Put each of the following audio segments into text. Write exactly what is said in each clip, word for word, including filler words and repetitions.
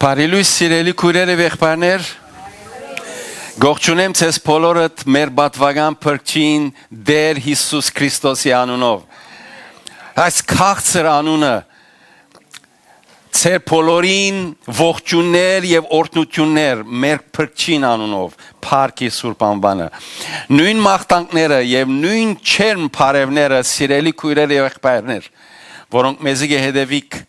Բարի լոյս, սիրելի քոյրեր եւ եղբայրներ, կողջունեմ ձեզ բոլորդ մեր պատուական փրկչին Տէր Յիսուս Քրիստոսի անունով։ Այս քաղցր անունը ձեր բոլորին ողջուններ եւ օրհնություններ մեր փրկչին անունով, փառք իր սուրբ անուանը։ Նոյն մաղթանքները եւ նոյն չերմ բարեւները, սիրելի քոյրեր եւ եղբայրներ, որոնք մեզի կը հետեւիք,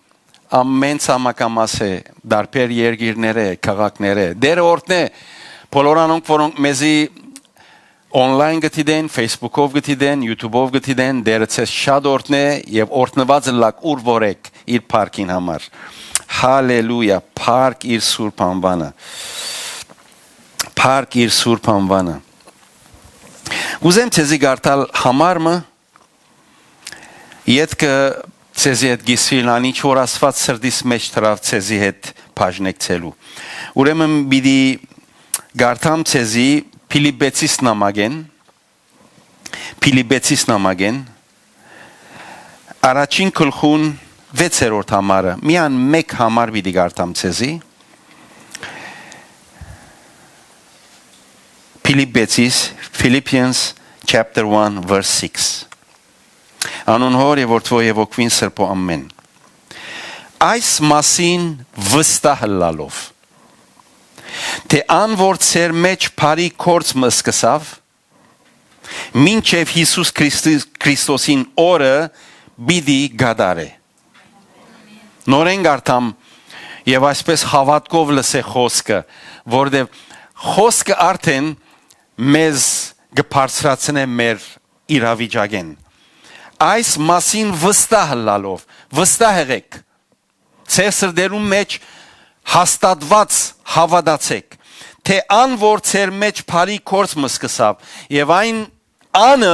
ամէն ցամաքամասէ, տարբեր երկիրներէ, քաղաքներէ։ Տէրը օրհնէ բոլոր անոնք, որոնք մեզի online կը դիտեն, Facebook-ով կը դիտեն, YouTube-ով կը դիտեն, Տէրը ձեզ շատ օրհնէ եւ օրհնուած ըլլաք ուր որ էք իր փառքին համար։ Հալելույա, փառք իր սուրբ անուանը։ Փառք իր սուրբ անուանը։ Ուզեմ ձեզի կարդալ համար մը, ետքը ձեզի հետ կիսուիլ ան ինչ որ Աստուած սրտիս մէջ դրաւ ձեզի հետ բաժնեկցելու։ Ուրեմն պիտի կարդամ ձեզի Փիլիպպեցիս նամակէն, Փիլիպպեցիս նամակէն, առաջին գլխուն վեցերորդ համարը, միան մէկ համար պիտի կարդամ ձեզի։ Փիլիպպեցիս, Philippians chapter one, verse six. Անուն Հօր եւ Որդւոյ եւ Հոգւոյն Սրբոյ, ամէն։ Այս մասին վստահ ըլլալով, թէ ան որ ձեր մէջ բարի գործ մը սկսաւ, մինչեւ Յիսուս Քրիստի-, Քրիստոսին օրը պիտի կատարէ։ Նորէն կարդամ եւ այսպես հաւատքով լսէ խօսքը, որտեւ խօսքը արդէն մեզ կը բարձրացնէ մեր իրավիճակէն։ Այս մասին վստահ ըլլալով, վստահ եղէք, ձեր սրտերուն մէջ հաստատուած հաւատացէք, թէ ան որ ձեր մէջ բարի գործ մը սկսաւ, եւ այն անը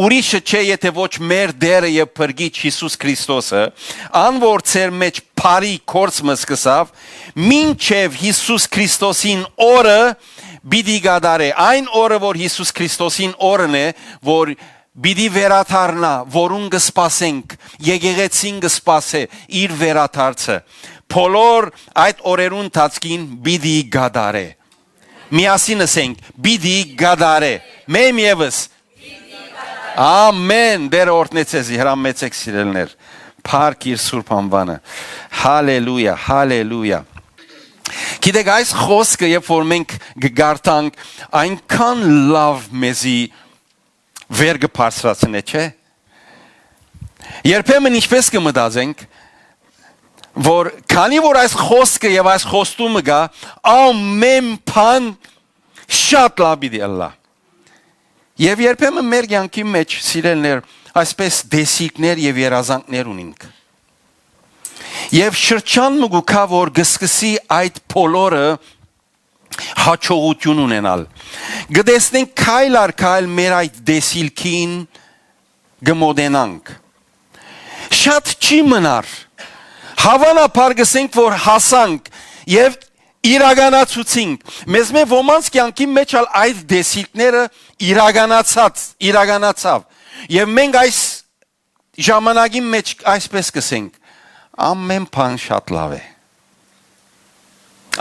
ուրիշը չէ, եթէ ոչ մեր Տէրը եւ Փրկիչ Յիսուս Քրիստոսը, ան որ ձեր մէջ բարի գործ մը սկսաւ, մինչեւ Յիսուս Քրիստոսին օրը պիտի կատարէ, այն օրը որ Յիսուս Քրիստոսին օրն է, որ պիտի վերադառնայ, որուն կը սպասենք, եկեղեցին կը սպասէ իր վերադարձը։ Բոլոր այդ օրերուն ընթացքին պիտի կատարէ։ Միասին ըսենք, պիտի կատարէ։ Մեմ եւս։ Ամէն։ Տէրը օրհնէ ձեզի, հրամեցեք, սիրելիներ։ Փառք իր սուրբ անուանը։ Հալելույա, հալելույա։ Գիտեք, այս խօսքը, երբ որ մենք կը կարդանք, այնքան լաւ մեզի վեր կը բարձրացնէ, չէ՞։ Երբեմն ինչպես կը մտածենք, որ քանի որ այս խօսքը եւ այս խոստումը կայ, ամէն բան շատ լաւ պիտի ըլլայ։ Եւ երբեմն մեր կեանքի մէջ, սիրելիներ, այսպես տեսիլքներ եւ երազանքներ ունինք։ Եւ շրջան մը կու գայ, որ կը սկսի այդ բոլորը յաջողութիւն ունենալ։ Կը տեսնենք քայլ առ քայլ մեր այդ տեսիլքին կը մոտենանք։ Շատ չի մնար։ Հաւանաբար կ'ըսենք, որ հասանք եւ իրականացուցինք։ Մեզմէ ոմանց կեանքի մէջ ալ այդ տեսիլքները իրականացած, իրականացաւ։ Եւ մենք այս ժամանակին մէջ այսպես կ'ըսենք. «Ամէն բան շատ լաւ է։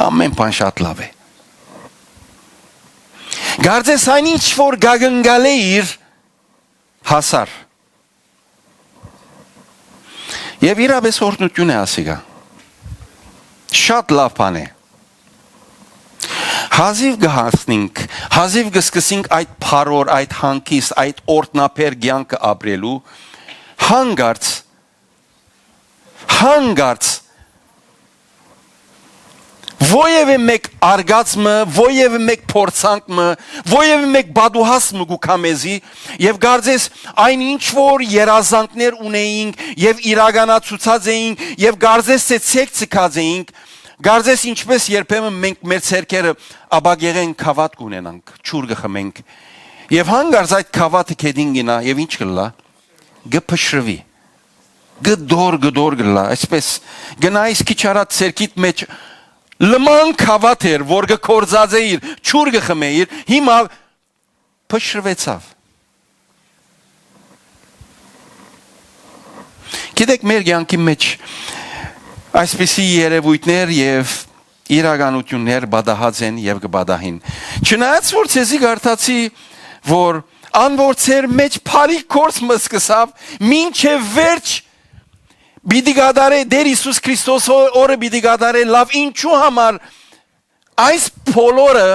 Ամէն բան շատ լաւ է»։ Կարծես այն ինչ որ գագնգալէ իր հասար։ Եւ իրապէս օրհնութիւն է ասիկա։ Շատ լաւ բան է։ Հազիւ կը հասնենք, հազիւ կը սկսենք այդ բարօր, այդ հանգիստ, այդ օրհնաբեր կեանքը ապրելու, հանկարծ, հանկարծ, որևէ մէկ արգած մը, որևէ մէկ փորձանք մը, որևէ մէկ պատուհաս մը կու գայ մեզի, եւ կարծես այն ինչ որ երազանքներ ունեինք եւ իրականացուցած էինք, եւ կարծես թէ ցեկ ցկած էինք, կարծես ինչպես երբեմն մենք մեր ձեռքերը ապակեղեն գաւաթ կունենանք, ջուր կը խմենք, եւ հանկարծ այդ գաւաթը գետին գնայ, եւ ինչ կ'ըլլայ, կը փշրուի, կը դոր, կը դոր կ'ըլլայ, այսպես, գնայ իսկ քիչ առաջ ձեռքիդ մէջ լման գաւաթ էր, որ կը կործածէիր, ջուր կը խմէիր, հիմա փշրուեցաւ։ Գիտեք, մեր կեանքի մէջ Այսպիսի երեւոյթներ եւ իրականութիւններ պատահած են եւ կը պատահին։ Չնայած որ ձեզի կարդացի, որ ան որ ձեր մէջ բարի գործ մը սկսաւ, մինչեւ վերջ պիտի կատարէ, Տէր Յիսուս Քրիստոս օ-, օրը պիտի կատարէ, լաւ, ինչու համար այս բոլորը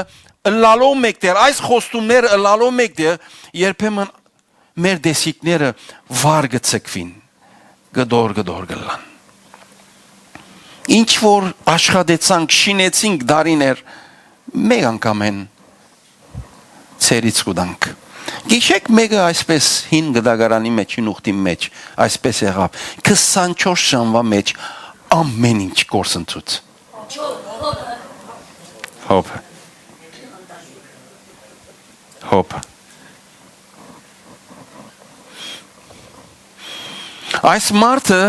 ըլլալով մէկտեղ, այս խոստումները ըլլալով մէկտեղ, երբեմն մեր տեսիլքները վար կը ցկուին, կտոր, կտոր կ'ըլլան։ Ինչ որ աշխատեցանք, շինեցինք դարիներ, մէկ անգամէն ցերից կու տանք։ Գիշեք մէկը այսպես հին գդակարանի մեջ, հին ուխտի մեջ, այսպես եղաւ։ Քսանչորս ժամվա մեջ ամեն ինչ կորսնցուց։ Հոպ։ Հոպ։ Այս մարդը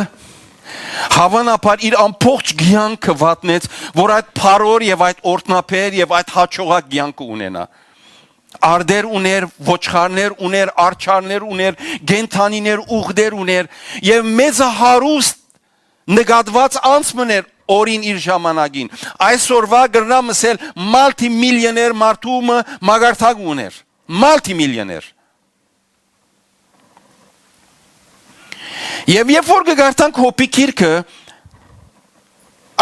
հավանաբար իր ամբողջ կեանքը վատնեց, որ այդ բարոր եւ այդ օրհնաբեր եւ այդ հաջողակ կեանքը ունենայ։ Արտեր ունէր, ոչխարներ ունէր, աչքերներ ունէր, կենդանիներ, ուղտեր ունէր եւ մեծահարուստ նկատուած անձ մըն էր օրին իր ժամանակին։ Այսօրուա կրնամ ըսել մալթիմիլիոներ մարդու մը մակարդակ ունէր։ Մալթիմիլիոներ։ Եւ երբ որ կը կարդանք Հոբի գիրքը,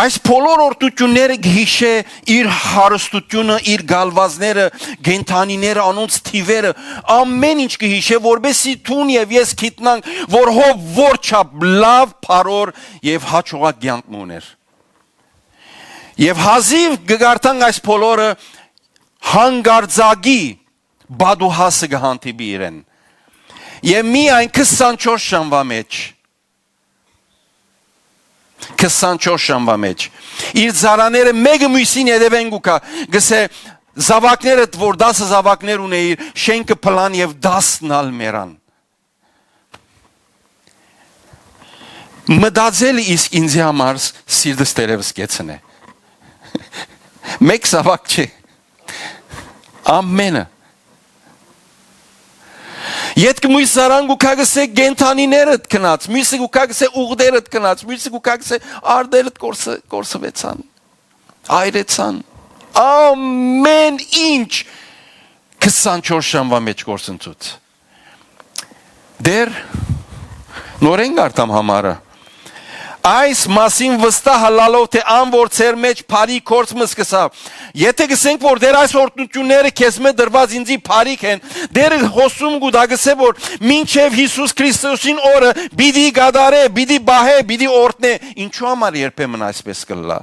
այս բոլոր օրհնութիւնները կը յիշէ, իր հարստութիւնը, իր գալուածները, կենդանիները, անոնց թիւերը, ամեն ինչ կը յիշէ, որպեսզի դուն եւ ես գիտնանք, որ Հոբ որչափ լաւ, բարոր եւ հաջողակ կեանք մը ունէր։ Եւ հազիւ կը կարդանք այս բոլորը, հանկարծակի պատուհասը կը հանդիպի իրեն։ Եւ միայն քսանչորս ժամվա մեջ, քսանչորս ժամվա մեջ, իր ծառաները մէկը միւսին ետեւէն կու գայ, կ'ըսէ, զաւակներդ, որ տասը զաւակներ ունէիր, շէնքը փլան եւ տասն ալ մեռան։ Մտածել իսկ ինձի համար ս-, սիրտս դերևս կեցնէ։ Մէկ զաւակ չէ։ Ամենը։ Ետքը մոյս ծառան կու գայ, կ'ըսէ, կենդանիներդ գնաց, մոյսը կու գայ, կ'ըսէ, ուղտերդ գնաց, մոյսը կու գայ, կ'ըսէ, արտերդ կորսը-, կորսուեցան, այրեցան։ Ամեն ինչ քսանչորս ժամվա մեջ կորսնցուց։ Դեռ նորէն կարդամ համարը։ Այս մասին վստահ ըլլալով, թէ ան որ ձեր մէջ բարի գործ մը սկսաւ։ Եթէ կ'ըսենք, որ Տէր, այս օրհնութիւնները քեզմէ տրուած ինծի բարիք են, Տէրը խօսում կու տայ, կ'ըսէ, որ մինչեւ Յիսուս Քրիստոսին օրը պիտի կատարէ, պիտի պահէ, պիտի օրհնէ, ինչու համար երբեմն այսպես կ'ըլլայ։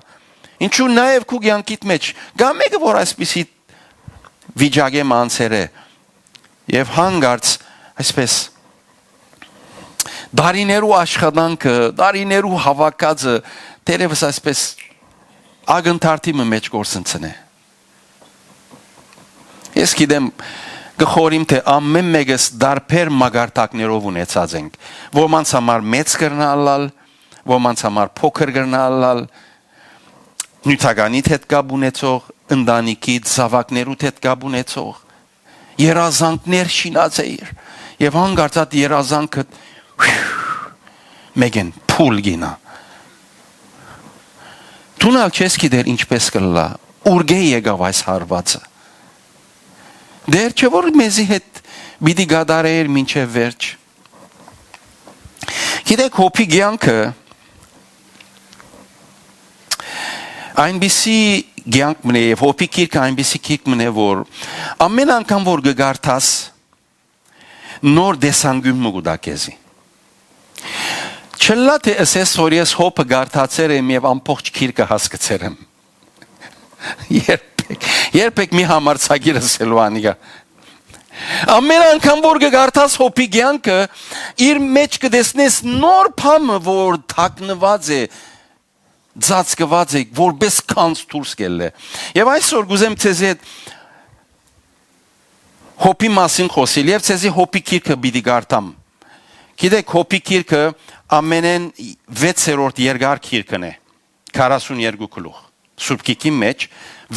Ինչու նաև քու կեանքիդ մեջ կա մէկը, որ այսպիսի վիճակէ մը անցեր է, եւ հանկարծ այսպես տարիներու աշխատանքը, տարիներու հաւաքածը, թերեւս այսպես ակնթարթի մը մեջ կորսնցնէ։ Ես գիտեմ, կը խորհեմ, թէ ամեն մէկս տարբեր մակարդակներով ունեցած ենք։ Ոմանց համար մեծ կրնայ ըլլալ, ոմանց համար փոքր կրնայ ըլլալ, նիւթականիդ հետ կապ ունեցող, ընտանիքիդ, զաւակներուդ հետ կապ ունեցող, երազանքներ շինած էիր, եւ հանկարծ այդ երազանքը մեկեն փուլ գինա։ Դուն ալ չես գիտեր ինչպես կ'ըլլայ, ուրկէ եկաւ այս հարվածը։ Դեռ չէ՞ որ մեզի հետ պիտի կատարէր մինչեւ վերջ։ Գիտեք, Հոբի կեանքը այնպիսի կեանք մնե եւ Հոբի գիրքը այնպիսի գիրք մնե, որ ամեն անգամ որ կը կարդաս, նոր տեսանկիւն մը կու տայ քեզի։ Չըլլայ թէ ըսես, որ ես Հոբը կարդացեր եմ եւ ամբողջ գիրքը հասկցեր եմ։ Երբեք, երբեք մի համարձակիր ըսելու անիկա։ Ամեն անգամ որ կը կարդաս Հոբի կեանքը, իր մեջ կը տեսնես նոր բան մը, որ թաքնուած է, ծածկուած է, որպես գանձ դուրս կ'ելլէ։ Եւ այսօր կ'ուզեմ ձեզի հետ Հոբի մասին խօսիլ եւ ձեզի Հոբի գիրքը պիտի կարդամ։ Գիտեք, Հոբի գիրքը ամենէն վեցերորդ երկար գիրքն է, քառասուն երկու գլուխ։ Սուրբ Գիրքի մեջ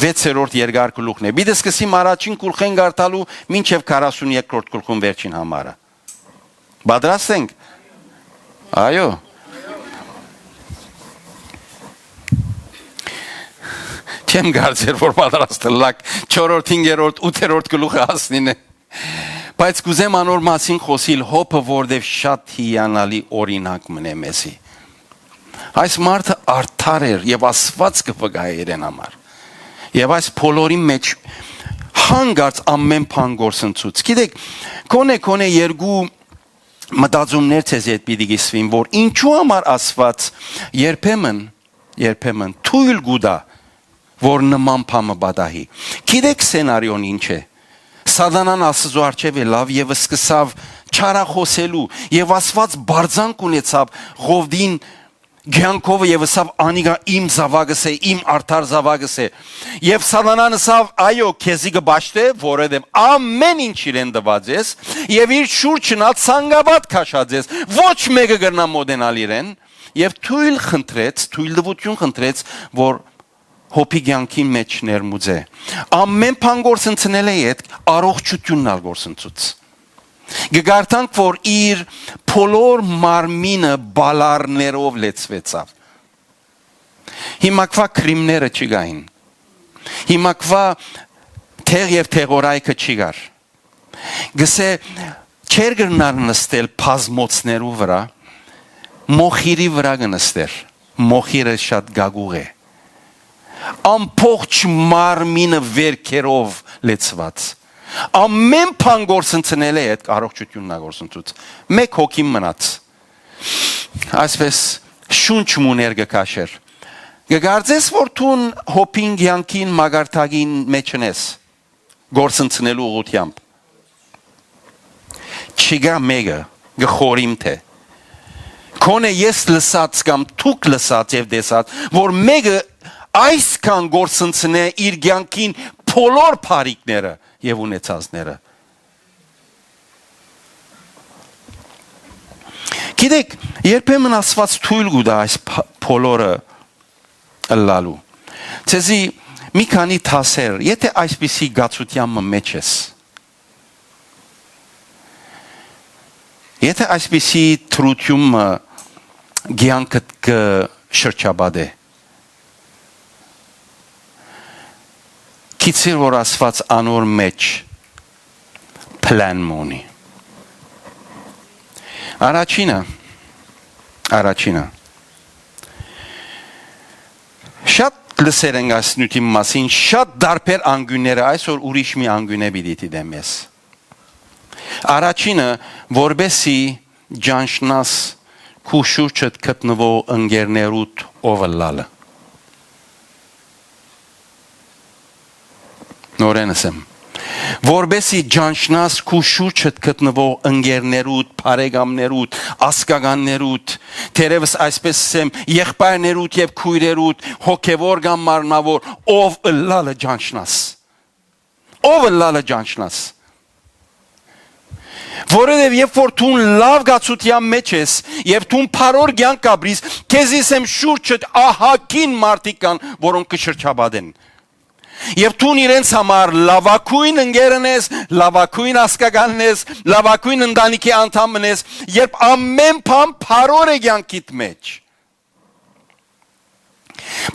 վեցերորդ երկար գլուխն է։ Պիտի սկսեմ առաջին գլուխէն կարդալու մինչեւ քառասուն երկրորդ գլուխուն վերջին համարը։ Պատրաստ ենք։ Այո։ չեմ կարծեր որ պատրաստ ըլլաք չորրորդ, հինգերորդ, ութերորդ գլուխը հասնին է։ Բայց կուզեմ անոր մասին խօսիլ Յոբը, որտեւ շատ հիանալի օրինակ մնե մեզի։ Այս մարդը արդար էր եւ Աստուած կը վկայէ իրեն համար։ Եւ այս բոլորին մէջ հանկարծ ամեն բան գործընծուց։ Գիտեք, քոնէ, քոնէ երկու մտածումներ ձեզի հետ պիտի կիսվին, որ ինչու համար Աստուած երբեմն, երբեմն թոյլ կու տայ, որ նման բան մը պատահի։ Գիտեք սենարիոն ինչ է։ Սատանան Աստուծոյ առջեւ ելաւ եւ սկսաւ չարախօսելու, եւ Աստուած բարձանք ունեցաւ Յովին կեանքովը եւ ըսաւ. «Անիկա իմ զաւակս է, իմ արդար զաւակս է»։ Եւ Սատանան ըսաւ. «Այո, քեզի կը պաշտէ, որովհետեւ ամէն ինչ իրեն տուած ես, եւ իր շուրջն ալ ցանկապատ քաշած ես, ոչ մէկը կրնայ մօտենալ իրեն»։ Եւ թոյլ խնդրեց, թոյլտուութիւն խնդրեց, որ Յոբի կեանքին մէջ ներմուծէ։ Ամէն բան գործընծնելէ ետք առողջութիւնն ալ գործընծուց։ Կը կարդանք, որ իր բոլոր մարմինը բալարներով լեցուեցաւ։ Հիմակվա քրիմները չի գային։ Հիմակվա թեղ եւ թեղորայքը չի գար։ Գսե, չէր կրնար նստել բազմոցներու վրա, մոխիրի վրա կը նստեր։ Մոխիրը շատ գագուղ է։ Ամբողջ մարմինը վերքերով լեցուած։ Ամեն բան գործընծնելէ հետ առողջութիւնն ա գործընծուց։ Մէկ հոգին մնաց։ Այսպես շունչ մուներ կը քաշեր։ Կը կարծես, որ դուն Յոբին կեանքին մակարդակին մէջ ես, գործընծնելու ուղղութեամբ։ Չկայ մէկը, կը խորհիմ թէ։ Քոնէ ես լսած կամ դուք լսած եւ տեսած, որ մէկը այսքան գործընծնէ իր կեանքին բոլոր բարիքները եւ ունեցածները։ Գիտեք, երբեմն Աստուած թոյլ կու տայ այս փ-, բոլորը ըլլալու։ Ձեզի մի քանի դասեր, եթե այսպիսի գացութեան մը մէջ ես, եթե այսպիսի դրութիւն մը կեանքդ կը շրջապատէ, գիտիր որ Աստուած անոր մէջ plan մը ունի։ Առաջինը, առաջինը, շատ լսեր ենք այս նիւթին մասին, շատ տարբեր անկիւնները, այսօր ուրիշ մի անկիւնէ պիտի դիտեմ ես։ Առաջինը, որպեսի ճանչնաս քու շուրջդ գտնուող ընկերներուդ ով ըլլալը։ Նորեն ըսեմ, որպեսի ճանչնաս քու շուրջդ գտնուող ընկերներուդ, բարեկամներուդ, ազգականներուդ, թերևս այսպես ասեմ, եղբայրներուդ եւ քոյրերուդ, հոգեվոր կամ մարմնաւոր, ով ըլլալը ճանչնաս։ Ով ըլլալը ճանչնաս։ Որովհետեւ երբ որ դուն լաւ գացութեան մէջ ես եւ դուն բարոր կեանք կապրիս, քեզի սեմ շուրջը ահագին մարդիկ կան, որոնք կը շրջապատեն։ Եւ դուն իրենց համար լավագույն ընկերն ես, լավագույն ազգականն ես, լավագույն ընտանիքի անդամն ես, երբ ամեն բան բարոր է կեանքիդ մեջ։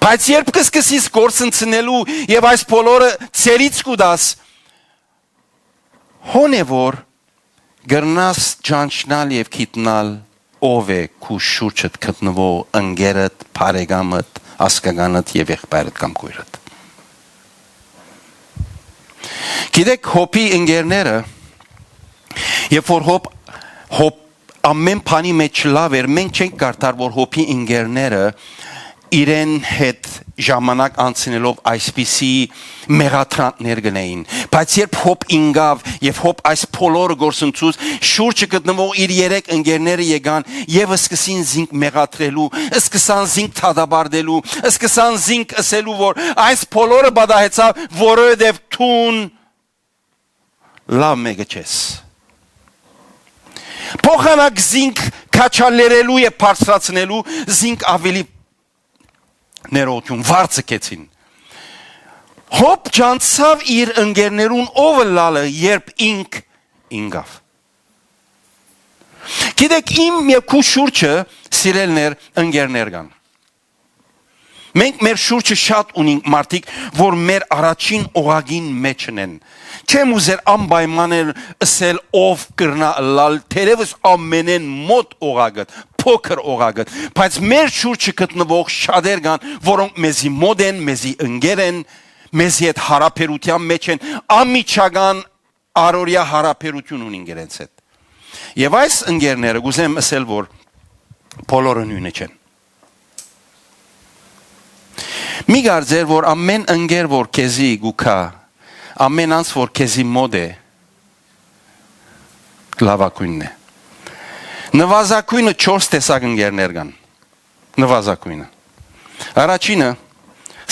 Բայց երբ կսկսես գործընծնելու եւ այս բոլորը ծերից կու տաս, հոն է որ կրնաս ճանչնալ եւ գիտնալ ով է քու շուրջդ գտնուող ընկերդ, բարեկամդ, ազգականդ եւ եղբայրդ կամ քոյրդ։ Գիտեք, Հոբի ընկերները, երբ որ Հոբ, Հոբ ամեն բանի մեջ լավ էր, մենք չենք կարդար որ Հոբի ընկերները իրեն հետ ժամանակ անցնելով այսպիսի մեղադրանքներ գնային, բայց երբ Հոբ ինկաւ եւ Հոբ այս բոլորը գործընծուց, շուրջը գտնվող իր երեք ընկերները եկան եւ սկսին զինք մեղադրելու, սկսան զինք դատապարտելու, սկսան զինք ըսելու որ այս բոլորը պատահեցաւ որովհետեւ դուն լաւ մէկը չես։ Փոխանակ զինք քաչալերելու եւ բարձրացնելու զինք ավելի ներողություն վարձը կեցին։ Հոբ ճանցավ իր ընկերներուն ով ըլլալը երբ ինք ինկավ։ Գիտեք, իմ եւ քու շուրջը սիրելներ ընկերներ կան։ Մենք մեր շուրջը շատ ունինք մարդիկ, որ մեր առաջին օղակին մէջն են։ Չեմ ուզեր անպայման ըսել ով կրնայ ըլլալ, թերեւս ամենէն մօտ օղակը, փոքր օղակը, բայց մեր շուրջը գտնուող շատեր կան, որոնք մեզի մօտ են, մեզի ընկեր են, մեզի հետ յարաբերութեան մէջ են, անմիջական առօրեայ յարաբերութիւն ունին իրենց հետ։ Եւ այս ընկերները, կ'ուզեմ ըսել, որ բոլորը նոյնը չեն։ Մի կարծեր, որ ամեն ընկեր, որ քեզի կու գայ, ամեն անձ, որ քեզի մօտ է, լաւագոյնն է։ Նուազագոյնը չորս տեսակ ընկերներ կան։ Նուազագոյնը։ Առաջինը,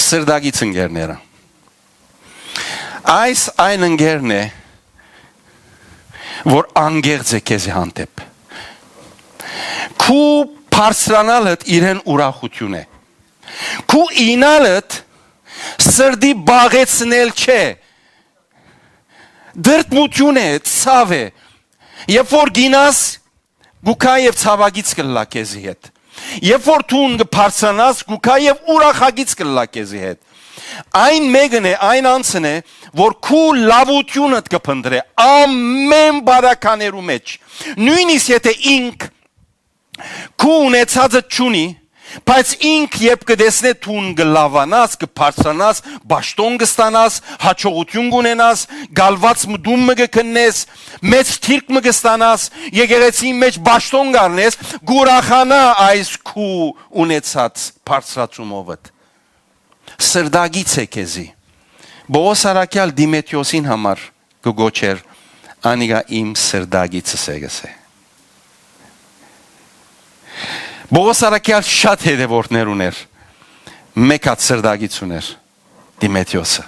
սրտագից ընկերները։ Այս այն ընկերն է, որ անկեղծ է քեզի հանդէպ։ Քու բարձրանալդ իրեն ուրախութիւն է։ Քու իյնալդ սրտի բաղեցնել չէ։ Դրդմութիւն է, ցաւ է։ Երբ որ գինաս, կու գայ եւ ցաւագից կ'ըլլայ քեզի հետ։ Երբ որ դուն կը բարձրանաս, կու գայ եւ ուրախագից կ'ըլլայ քեզի հետ։ Այն մէկն է, այն անձն է, որ քու լաւութիւնդ կը փնտռէ ամէն բարականերու մէջ։ Նոյնիսկ եթէ ինք քու ունեցածը չունի, բայց ինք երբ կը տեսնէ դուն կը լաւանաս, կը բարձրանաս, պաշտօն կը ստանաս, յաջողութիւն կ'ունենաս, գալուած մտում մը կը քննես, մեծ թիրք մը կը ստանաս, եկեղեցին մէջ պաշտօն կ'առնես, կ'ուրախանայ այս քու ունեցած բարձրացումովդ։ Սրտագից է քեզի։ Պողոս առաքեալ Դիմեթրիոսին համար կը կոչէր, անիկա իմ սրտագիցս է, կ'ըսէ։ Պողոս առաքեալ շատ հետեւորդներ ունէր, մէկ հատ սրտագից ունէր Դիմեթրիոսը։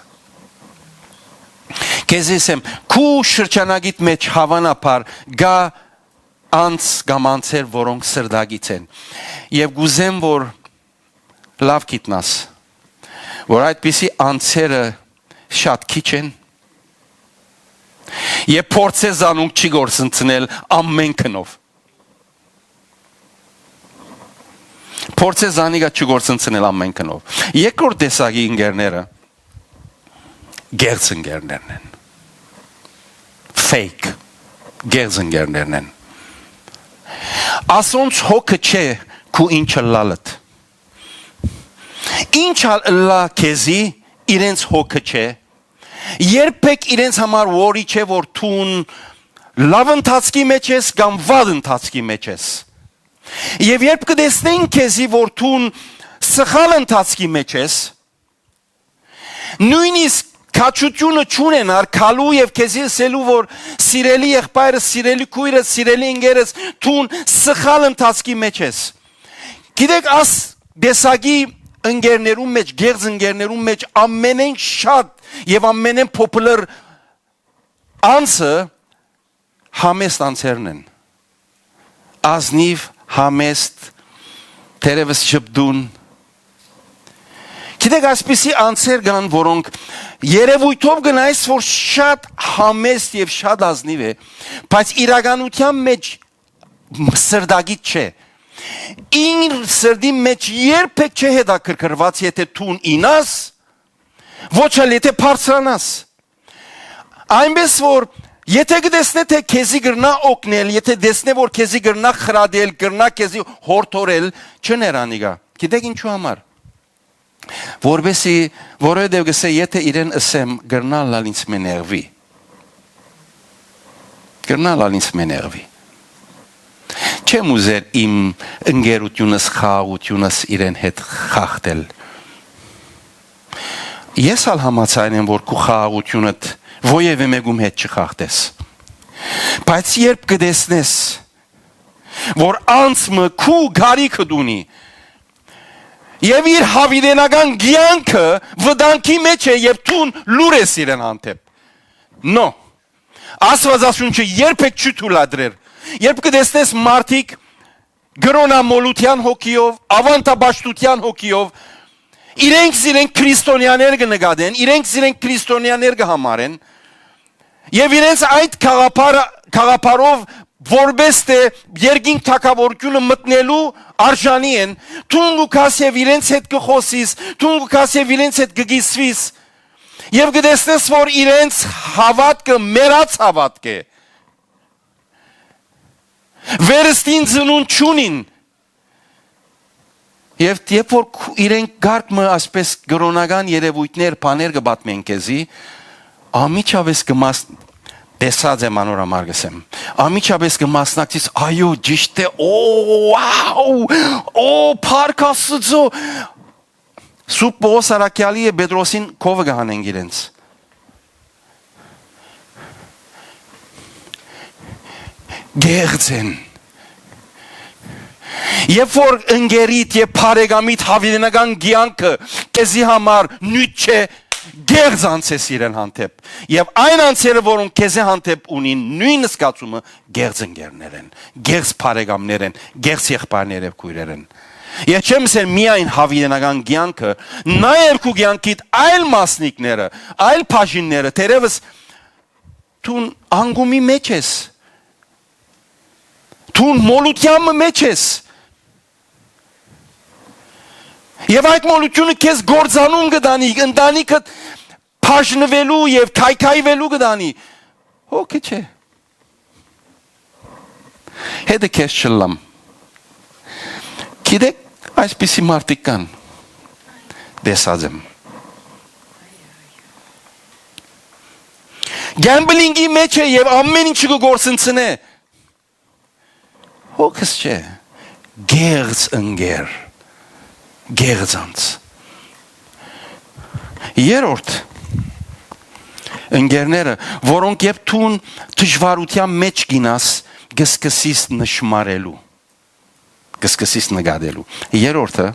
Քեզի ըսեմ, քու շրջանակիդ մէջ հաւանաբար կայ անձ կամ անձեր, որոնք սրտագից են։ Եւ կ'ուզեմ, որ լաւ գիտնաս, որ այդպիսի անձերը շատ քիչ են, եւ փորձէ զանոնք չի գործընծնել ամեն գնով։ Փորձէ զանիկա չի գործընծնել ամեն գնով։ Երկրորդ տեսակի ընկերները կեղծ ընկերներն են։ Fake, կեղծ ընկերներն են։ Ասոնց հոգը չէ քու ինչ ըլլալդ։ Ինչ ալ ըլլայ քեզի, իրենց հոգը չէ։ Երբեք իրենց համար worry չէ, որ դուն լաւ ընթացքի մէջ ես կամ վատ ընթացքի մէջ ես։ Եւ երբ կը տեսնեն քեզի, որ դուն սխալ ընթացքի մէջ ես, նոյնիսկ քաջութիւնը չունենար գալու եւ քեզի ըսելու, որ սիրելի եղբայրս, սիրելի քոյրս, սիրելի ընկերս, դուն սխալ ընթացքի մէջ ես։ Գիտեք, աս տեսակի ընկերներուն մէջ, կեղծ ընկերներուն մէջ ամենէն շատ եւ ամենէն փոփլըր անձը համեստ անձերն են։ Ազնիվ, համեստ, թերեւս ժպտուն։ Գիտեք, այսպիսի անձեր կան, որոնք երևույթով կնայես, որ շատ համեստ եւ շատ ազնիվ է, բայց իրականության մէջ սրտագիտ չէ։ Իր սրտի մէջ երբեք չէ հետաքրքրված, եթէ դուն իյնաս, ոչ ալ եթէ բարձրանաս։ Այնպէս որ, եթէ կը տեսնէ, թէ քեզի կրնայ օգնել, եթէ տեսնէ, որ քեզի կրնայ խրատել, կրնայ քեզի յորդորել, չներ անիկա։ Գիտեք ինչու համար։ Որպեսի, որովհետեւ կ'ըսէ, եթէ իրեն ըսեմ, կրնայ ըլլալ ինձ մէ նեղուի։ Կրնայ ըլլալ ինձ մէ նեղուի։ Չեմ ուզեր իմ ընկերութիւնս, խաղաղութիւնս իրեն հետ խախտել։ Ես ալ համաձայն եմ, որ քու խաղաղութիւնդ որեւէ մէկուն հետ չխախտես։ Բայց երբ կը տեսնես, որ անձ մը քու կարիքդ ունի, եւ իր յաւիտենական կեանքը վտանգի մէջ է, եւ դուն լուր ես իրեն հանդէպ։ No։ Աստուածաշունչը երբեք չի թույլատրեր։ Երբ կը տեսնես մարդիկ կրոնամոլութեան հոգիով, աւանդապաշտութեան հոգիով, իրենք զիրենք քրիստոնեաներ կը նկատեն, իրենք զիրենք քրիստոնեաներ կը համարեն, եւ իրենց այդ գաղափարը, գաղափարով որպէս թէ երկինք թագաւորութիւնը մտնելու արժանի են, դուն կու գաս եւ իրենց հետ կը խօսիս, դուն կու գաս եւ իրենց հետ կը կիսուիս, եւ կը տեսնես, որ իրենց հաւատքը մեռած հաւատք է, վերստին ծնունդ չունին, եւ երբ որ քու-, իրենք կարգ մը, այսպես, կրօնական երեւոյթներ, բաներ կը պատմեն քեզի, անմիջապէս կը մաս-, տեսած եմ անոր համար կ'ըսեմ, անմիջապէս կը մասնակցիս, այո, ճիշդ է, օ, wow, օ, փառք Աստուծոյ, Սուրբ Պողոս Առաքեալի եւ Պետրոսին քովը կը հանենք իրենց։ Կեղծ են։ Երբ որ ընկերիդ եւ բարեկամիդ հաւիտենական կեանքը քեզի համար նիւթ չէ, կեղծ անձ ես իրեն հանդէպ։ Եւ այն անձերը, որոնք քեզի հանդէպ ունին նոյն զգացումը, կեղծ ընկերներ են, կեղծ բարեկամներ են, կեղծ եղբայրներ եւ քոյրեր են։ Ես չեմ ըսեր միայն հաւիտենական կեանքը, նաեւ քու կեանքիդ այլ մասնիկները, այլ բաժինները, թերեւս դուն անկումի մէջ ես, դուն մոլութեան մը մէջ ես, եւ այդ մոլութիւնը քեզ կործանում կը տանի, ընտանիքը բաժնուելու եւ քայքայուելու կը տանի, հոգը չէ։ Հետը քեզ չըլլամ։ Գիտեք, այսպիսի մարդիկ կան, տեսած եմ։ Գեմբլինգի մեջ է եւ ամեն ինչը կը գործընծնէ։ Հոգս չէ, կեղծ ընկեր, կեղծ անձ։ Երրորդ, ընկերները, որոնք երբ դուն դժվարութեան մեջ կինաս, կը սկսիս նշմարելու, կը սկսիս նկատելու։ Երրորդը,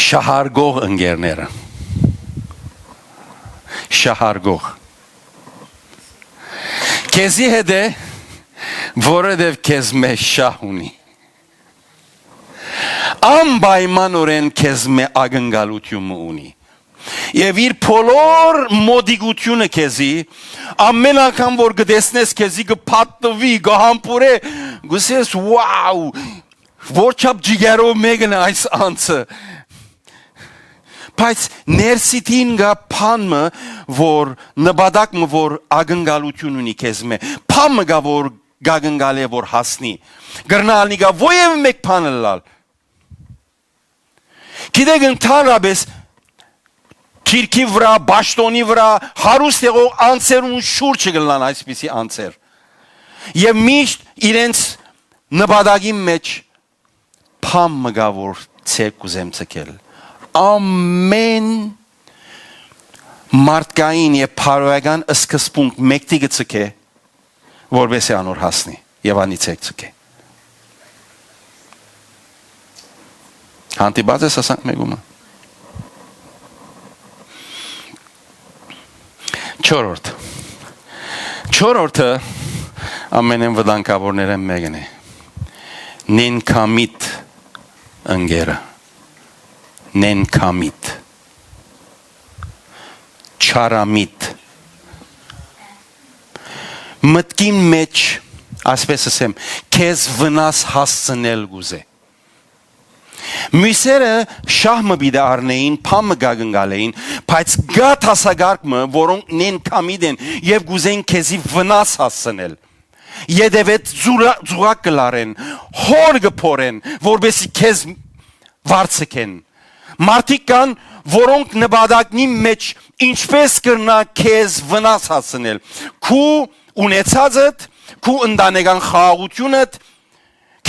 շահարկող ընկերները։ Շահարկող։ Քեզի հետ է, որովհետև քեզ մէջ շահ ունի։ Անպայմանօրէն քեզ մէ ակնկալութիւն մը ունի։ Եւ իր բոլոր մոտիկութիւնը քեզի, ամեն անգամ որ կը տեսնես քեզի, կը փաթթուի, կը համբուրէ, կ'ըսես, «Wow, որչափ ջիգերով մեկն է այս անձը»։ Բայց ներսիդին կայ բան մը, որ նպատակ մը, որ ակնկալութիւն ունի քեզ մէ, բան մը կայ, որ կակնկալէ, որ հասնի, կրնայ անիկա որեւէ մէկ բան ըլլալ։ Գիտեք, ընդհանրապես, քիրքի վրայ, պաշտօնի վրայ, հարուստ եղող անձերուն շուրջը կ'ըլլան այսպիսի անձեր։ Եւ միշտ իրենց նպատակին մէջ բան մը կայ, որ ձեռք կ'ուզեմ ձգել։ Ամեն մարդկային եւ բարոյական սկզբունք մեկտի կը ձգէ, որպեսզի անոր հասնի եւ անիծեկ ձգէ։ Հանդիպած ես ասանք մեկումը։ Չորրորդ։ Չորրորդը ամենէն վտանգավորներէն մեկն է։ Նենքամիտ ընկերը։ Նենքամիտ։ Չարամիտ։ Մտքին մեջ, այսպես ասեմ, քեզ վնաս հասցնել կ'ուզէ։ Մյուսերը շահ մը պիտի առնեին, բան մը կակնկալեին, բայց կայ դասակարգ մը, որոնք նենքամիտ են եւ կ'ուզեն քեզի վնաս հասցնել։ Ետեւետ զուրա-, զուգակ կը լարեն, հոր կը փորեն, որպեսզի քեզ վարձկեն։ Մարդիկ կան, որոնք նպատակնի մեջ ինչպես կրնայ քեզ վնաս հասցնել, քու ունեցածդ, քու ընտանեկան խաղաղությունդ։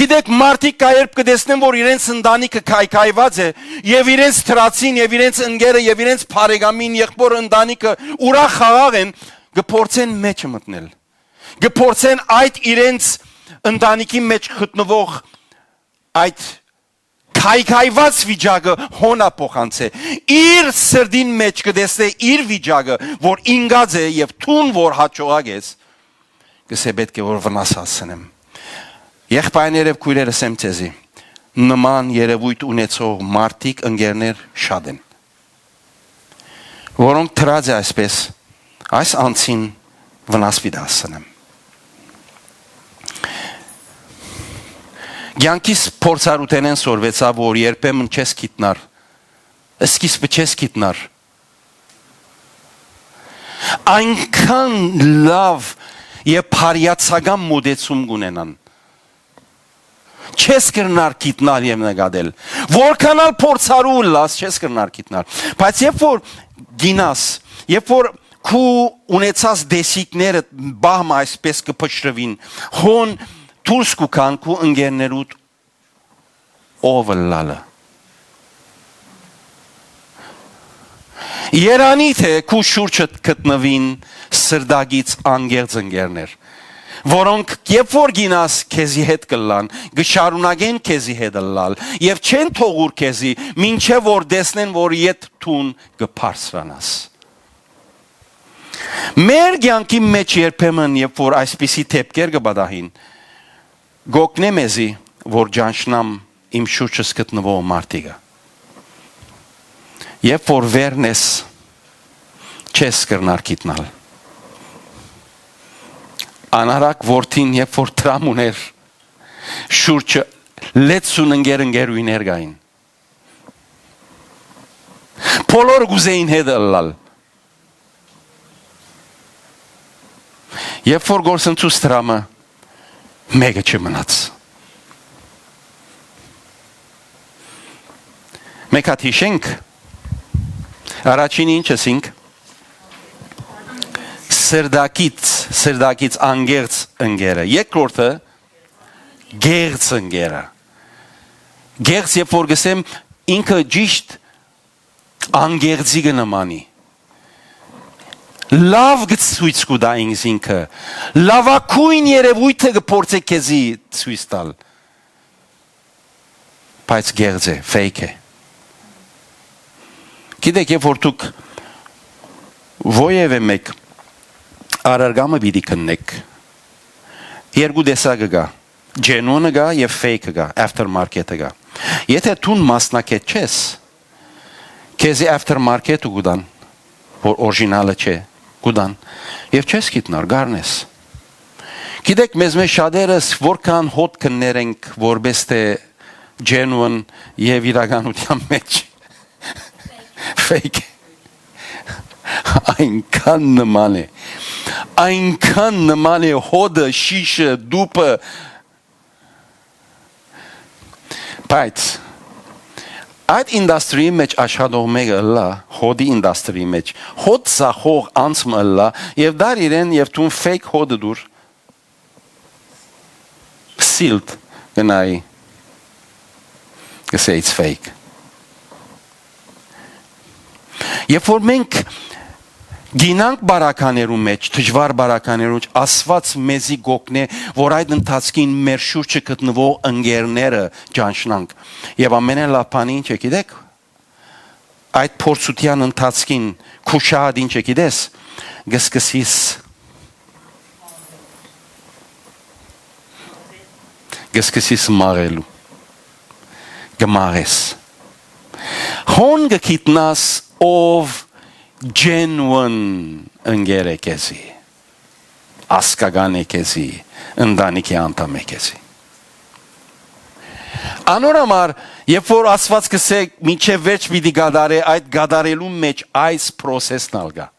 Գիտեք, մարդիկ կայ, երբ կը տեսնեն, որ իրենց ընտանիքը քայքայուած է, եւ իրենց դրացին, եւ իրենց ընկերը, եւ իրենց բարեկամին, եղբոր ընտանիքը ուրախ խաղաղ են, կը փորձեն մեջը մտնել, կը փորձեն այդ իրենց ընտանիքի մեջ գտնվող այդ քայքայուած վիճակը հոնա փոխանցե։ Իր սրտին մեջ կը տեսնէ իր վիճակը, որ ինկած է, եւ դուն, որ հաջողակ ես, կ'ըսէ, «Պէտք է որ վնաս հասցնեմ»։ Եղբայրներ եւ քոյրեր, ըսեմ ձեզի, նման երեւոյթ ունեցող մարդիկ, ընկերներ շատ են, որոնք դրած է այսպես, այս անձին վնաս պիտի հասցնեմ։ Կեանքիս փորձառութենէն սորվեցայ, որ երբեմն չես գիտնար, սկիզբը չես գիտնար։ Այնքան լաւ եւ բարիացակամ մոտեցում կ'ունենան, չես կրնար գիտնալ եւ նկատել։ Որքան ալ փորձառու ըլլաս, չես կրնար գիտնալ։ Բայց երբ որ գինաս, երբ որ քու ունեցած տեսիլքները բահ մը այսպես կը փշրուին, հոն դուրս կու գան քու ընկերներուդ ով ըլլալը։ Երանի թէ քու շուրջդ գտնուին սրտակից անկեղծ ընկերներ, որոնք երբ որ գինաս քեզի հետ կ'ըլլան, կը շարունակեն քեզի հետ ըլլալ եւ չեն թողուր քեզի, մինչեւ որ տեսնեն, որ ետ դուն կը բարձրանաս։ Մեր կեանքի մէջ երբեմն, երբ որ այսպիսի դէպքեր կը պատահին, կ'օգնէ մեզի, որ ճանչնամ իմ շուրջս գտնուող մարդիկը։ Երբ որ վերնես, չես կրնար գիտնալ։ Անարակ որդին, երբ որ դրամ ուներ, շուրջը լեցուն ընկեր ընկերուհիներ կային։ Բոլորը կ'ուզէին հետ ըլլալ։ Երբ որ գործընծուց դրամը, մէկը չմնաց։ Մեկ հատ յիշենք, առաջինը ինչ ըսինք, սրտակից, սրտակից անկեղծ ընկերը, երկրորդը՝ կեղծ ընկերը։ Կեղծ, երբ որ գսեմ, ինքը ճիշտ անկեղծի կը նմանի։ Լաւ կը ցոյց կու տայ ինքզինքը, լաւագոյն երեւոյթը կը փորձէ քեզի ցոյց տալ, բայց կեղծ է, fake է։ Գիտեք, երբ որ դուք որեւէ մէկ առարկայ մը պիտի քննեք, երկու տեսակը կայ, genuine-ը կայ եւ fake-ը կայ, aftermarket-ը կայ։ Եթէ դուն մասնակից չես, քեզի aftermarket-ը կու տան, որ օրիգինալը չէ, կու տան, եւ չես գիտնար, կ'առնես։ Գիտեք, մեզմէ շատերս որքան հոտ քններ ենք, որպէս թէ genuine, եւ իրականութեան մէջ fake է։ Այնքան նման է, այնքան նման է հոտը, շիշը, տուփը, բայց այդ industry-ի մէջ աշխատող մէկը ըլլայ, հոտի industry-ի մէջ, հոտ ծախող անձ մը ըլլայ, եւ դար իրեն, եւ դուն fake հոտը տուր, sealed կը նայի, կ'ըսէ, it's fake։ Երբ որ մենք գինանք բարականերու մէջ, դժուար բարականերու մէջ, Աստուած մեզի կ'օգնէ, որ այդ ընթացքին մեր շուրջը գտնուող ընկերները ճանչնանք։ Եւ ամենէն լաւ բանը ինչ է, գիտեք, այդ փորձութեան ընթացքին քու շահդ ինչ է, գիտես, կը սկսիս, կը սկսիս մաղելու, կը մաղես։ Հոն կը գիտնաս ով genuine ընկեր է քեզի, ազգական է քեզի, ընտանիքի անդամ է քեզի։ Անոր համար, երբ որ Աստուած կ'ըսէ, մինչեւ վերջ պիտի կատարէ, այդ կատարելու մէջ այս process-ն ալ կայ,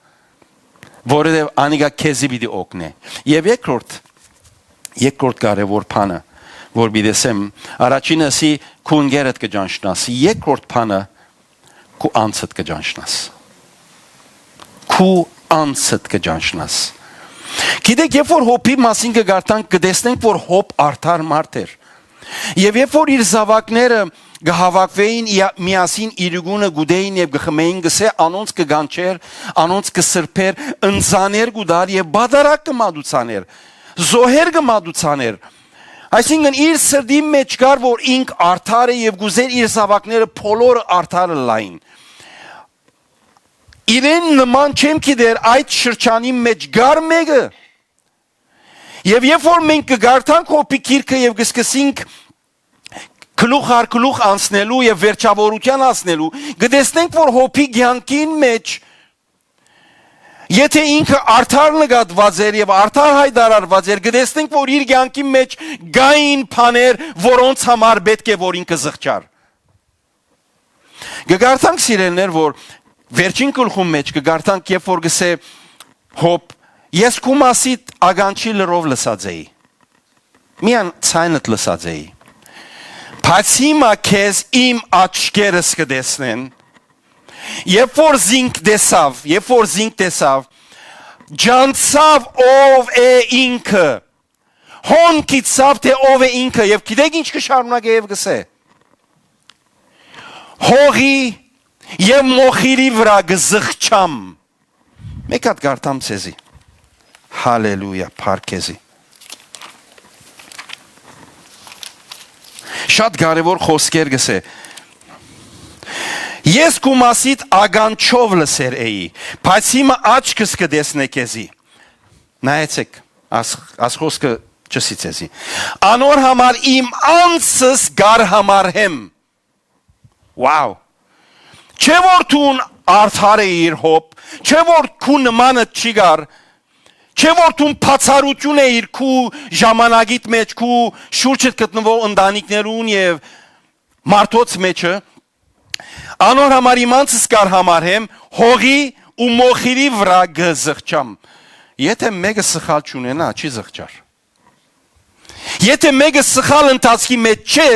որովհետեւ անիկա քեզի պիտի օգնէ։ Եւ երկրորդ, երկրորդ կարեւոր բանը, որ պիտի ասեմ, առաջինը ասի, քու ընկերդ կը ճանչնաս, երկրորդ բանը, քու անձդ կը ճանչնաս։ Քու անձդ կը ճանչնաս։ Գիտեք, երբ որ Հոբի մասին կը կարդանք, կը տեսնենք, որ Հոբ արդար մարդ էր։ Եւ երբ որ իր զաւակները կը հաւաքուէին, իա-, միասին իրիկունը կ'ուտէին եւ կը խմէին, կ'ըսէ, անոնց կը կանչէր, անոնց կը սրբէր, ընծաներ կու տար եւ պատարագ կը մատուցանէր, զոհեր կը մատուցանէր։ Այսինքն, իր սրտի մէջ կար, որ ինք արդար է եւ կ'ուզէր իր զաւակները բոլորը արդար ըլլային։ Իրեն նման չեմ գիտեր այդ շրջանի մէջ կար մէկը։ Եւ երբ որ մենք կը կարդանք Հոբի գիրքը եւ կը սկսենք գլուխ առ գլուխ անցնելու եւ վերջավորութեան հասնելու, կը տեսնենք, որ Հոբի կեանքին մէջ Եթէ ինքը արդար նկատուած էր եւ արդար յայտարարուած էր, կը տեսնենք, որ իր կեանքի մէջ կային բաներ, որոնց համար պէտք է որ ինքը զղջար։ Կը կարդանք, սիրելիներ, որ վերջին գլխուն մէջ կը կարդանք, երբ որ կ'ըսէ Յոբ. «Ես քու մասիդ ականջի լրով լսած էի»։ Միան ձայնդ լսած էի։ Բայց հիմա քեզ իմ աչքերս կը տեսնեն։ Երբ որ զինք տեսաւ, երբ որ զինք տեսաւ, ճանչցաւ ով է ինքը, հոն գիտցաւ թէ ով է ինքը, եւ գիտեք ինչ կը շարունակէ եւ կ'ըսէ. «Հողի եւ մոխիրի վրայ կը զղջամ»։ Մէկ հատ կարդամ ձեզի։ Հալելույա, փառք քեզի։ Շատ կարեւոր խօսքեր կ'ըսէ. «Ես քու մասիդ ականջով լսեր էի, բայց հիմա աչքս կը տեսնէ քեզի»։ Նայեցէք, աս, աս խօսքը չ'ըսի ձեզի. «Անոր համար իմ անձս կ'արհամարհեմ»։ Wow։ Չէ՞ որ դուն արդար էիր, Յոբ, չէ՞ որ քու նմանդ չի գար, չէ՞ որ դուն բացառութիւն էիր քու ժամանակիդ մէջ, քու շուրջդ գտնուող ընտանիքներուն եւ մարդոց մէջը, անոր համար իմ անձս կ'արհամարհեմ, հողի ու մոխիրի վրայ կը զղջամ։ Եթէ մէկը սխալ չունենայ, չի զղջար։ Եթէ մէկը սխալ ընթացքի մէջ չէ,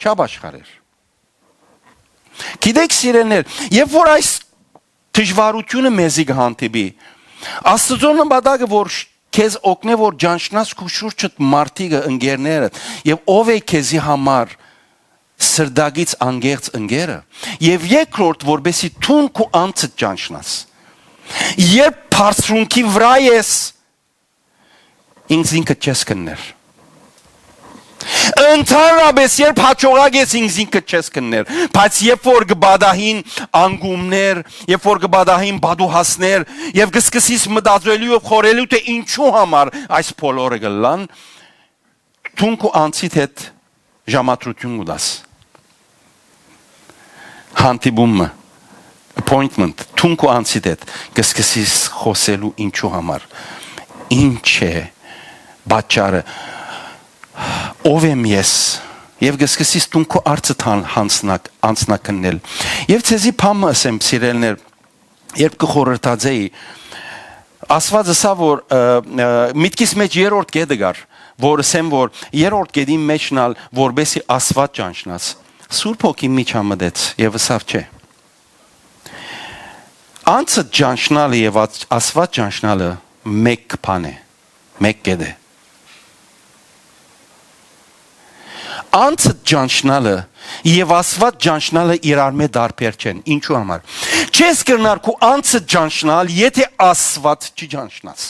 չ'ապաշխարեր։ Գիտեք, սիրելիներ, երբ որ այս դժուարութիւնը մեզի կը հանդիպի, Աստուծոյ նպատակը որ շ-, քեզ օգնէ, որ ճանչնաս քու շուրջդ մարդիկը, ընկերներդ, եւ ով է քեզի համար սրտակից անկեղծ ընկերը, եւ երկրորդ, որպեսի դուն քու անձդ ճանչնաս։ Երբ բարձրունքի վրայ ես, ինքզինքդ չես քններ։ Ընդհանրապես, երբ հաջողակ ես, ինքզինքդ չես քններ, բայց երբ որ կը պատահին անկումներ, երբ որ կը պատահին պատուհասներ, եւ կը սկսես մտածելու եւ խորհելու, թէ ինչու համար այս բոլորը կ'ըլլան, դուն քու անձիդ հետ ժամադրութիւն կու տաս։ Հանդիպումը, appointment, դուն քու անձիդ հետ կը սկսես խօսելու ինչու համար, ինչ է պատճառը, ով եմ ես, եւ կը սկսես դուն քու արծը թան յանձնակ-, անձնակննել։ Եւ ձեզի բան մը ըսեմ, սիրելիներ, երբ կը խորհրդածէի, Աստուած ըսաւ, որ, ը, ը, միտքիս մէջ երրորդ կետը կար, որ ըսեմ, որ երրորդ կետին մէջն ալ, որպեսի Աստուած ճանչնաս, Սուրբ Հոգին միջամտեց եւ ըսաւ. «Չէ։ Անձը ճանչնալը եւ Ած-, Աստուած ճանչնալը մէկ բան է, մէկ կետ է»։ Անձը ճանչնալը եւ Աստուած ճանչնալը իրարմէ տարբեր չեն։ Ինչու համար։ Չես կրնար քու անձը ճանչնալ, եթէ Աստուած չի ճանչնաս։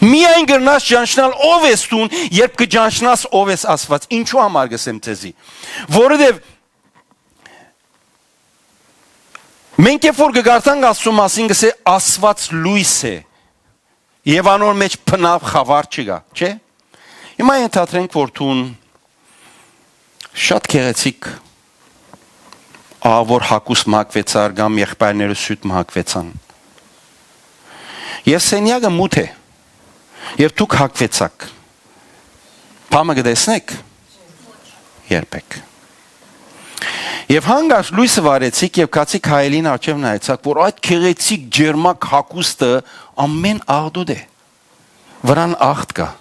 Միայն կրնաս ճանչնալ ով ես դուն, երբ կը ճանչնաս ով ես Աստուած։ Ինչու համար կ'ըսեմ ձեզի։ Որովհետեւ մենք երբ որ կը կարդանք Աստծու մասին, կ'ըսէ Աստուած լոյս է, եւ անոր մէջ բնաւ խաւար չկայ, չէ՞։ Հիմա ենթադրենք, որ դուն շատ գեղեցիկ ահաւոր հագուստ մը հագուեցար կամ եղբայրները սիւթ մը հագուեցան։ Եւ սենեակը մութ է, եւ դուք հագուեցաք։ Բան մը կը տեսնե՞ք։ Երբեք։ Եւ հանկարծ լոյսը վարեցիք եւ գացիք հայելին առջեւ նայեցաք, որ այդ գեղեցիկ ջերմակ հագուստը ամէն աղտոտ է, վրան աղտ կայ։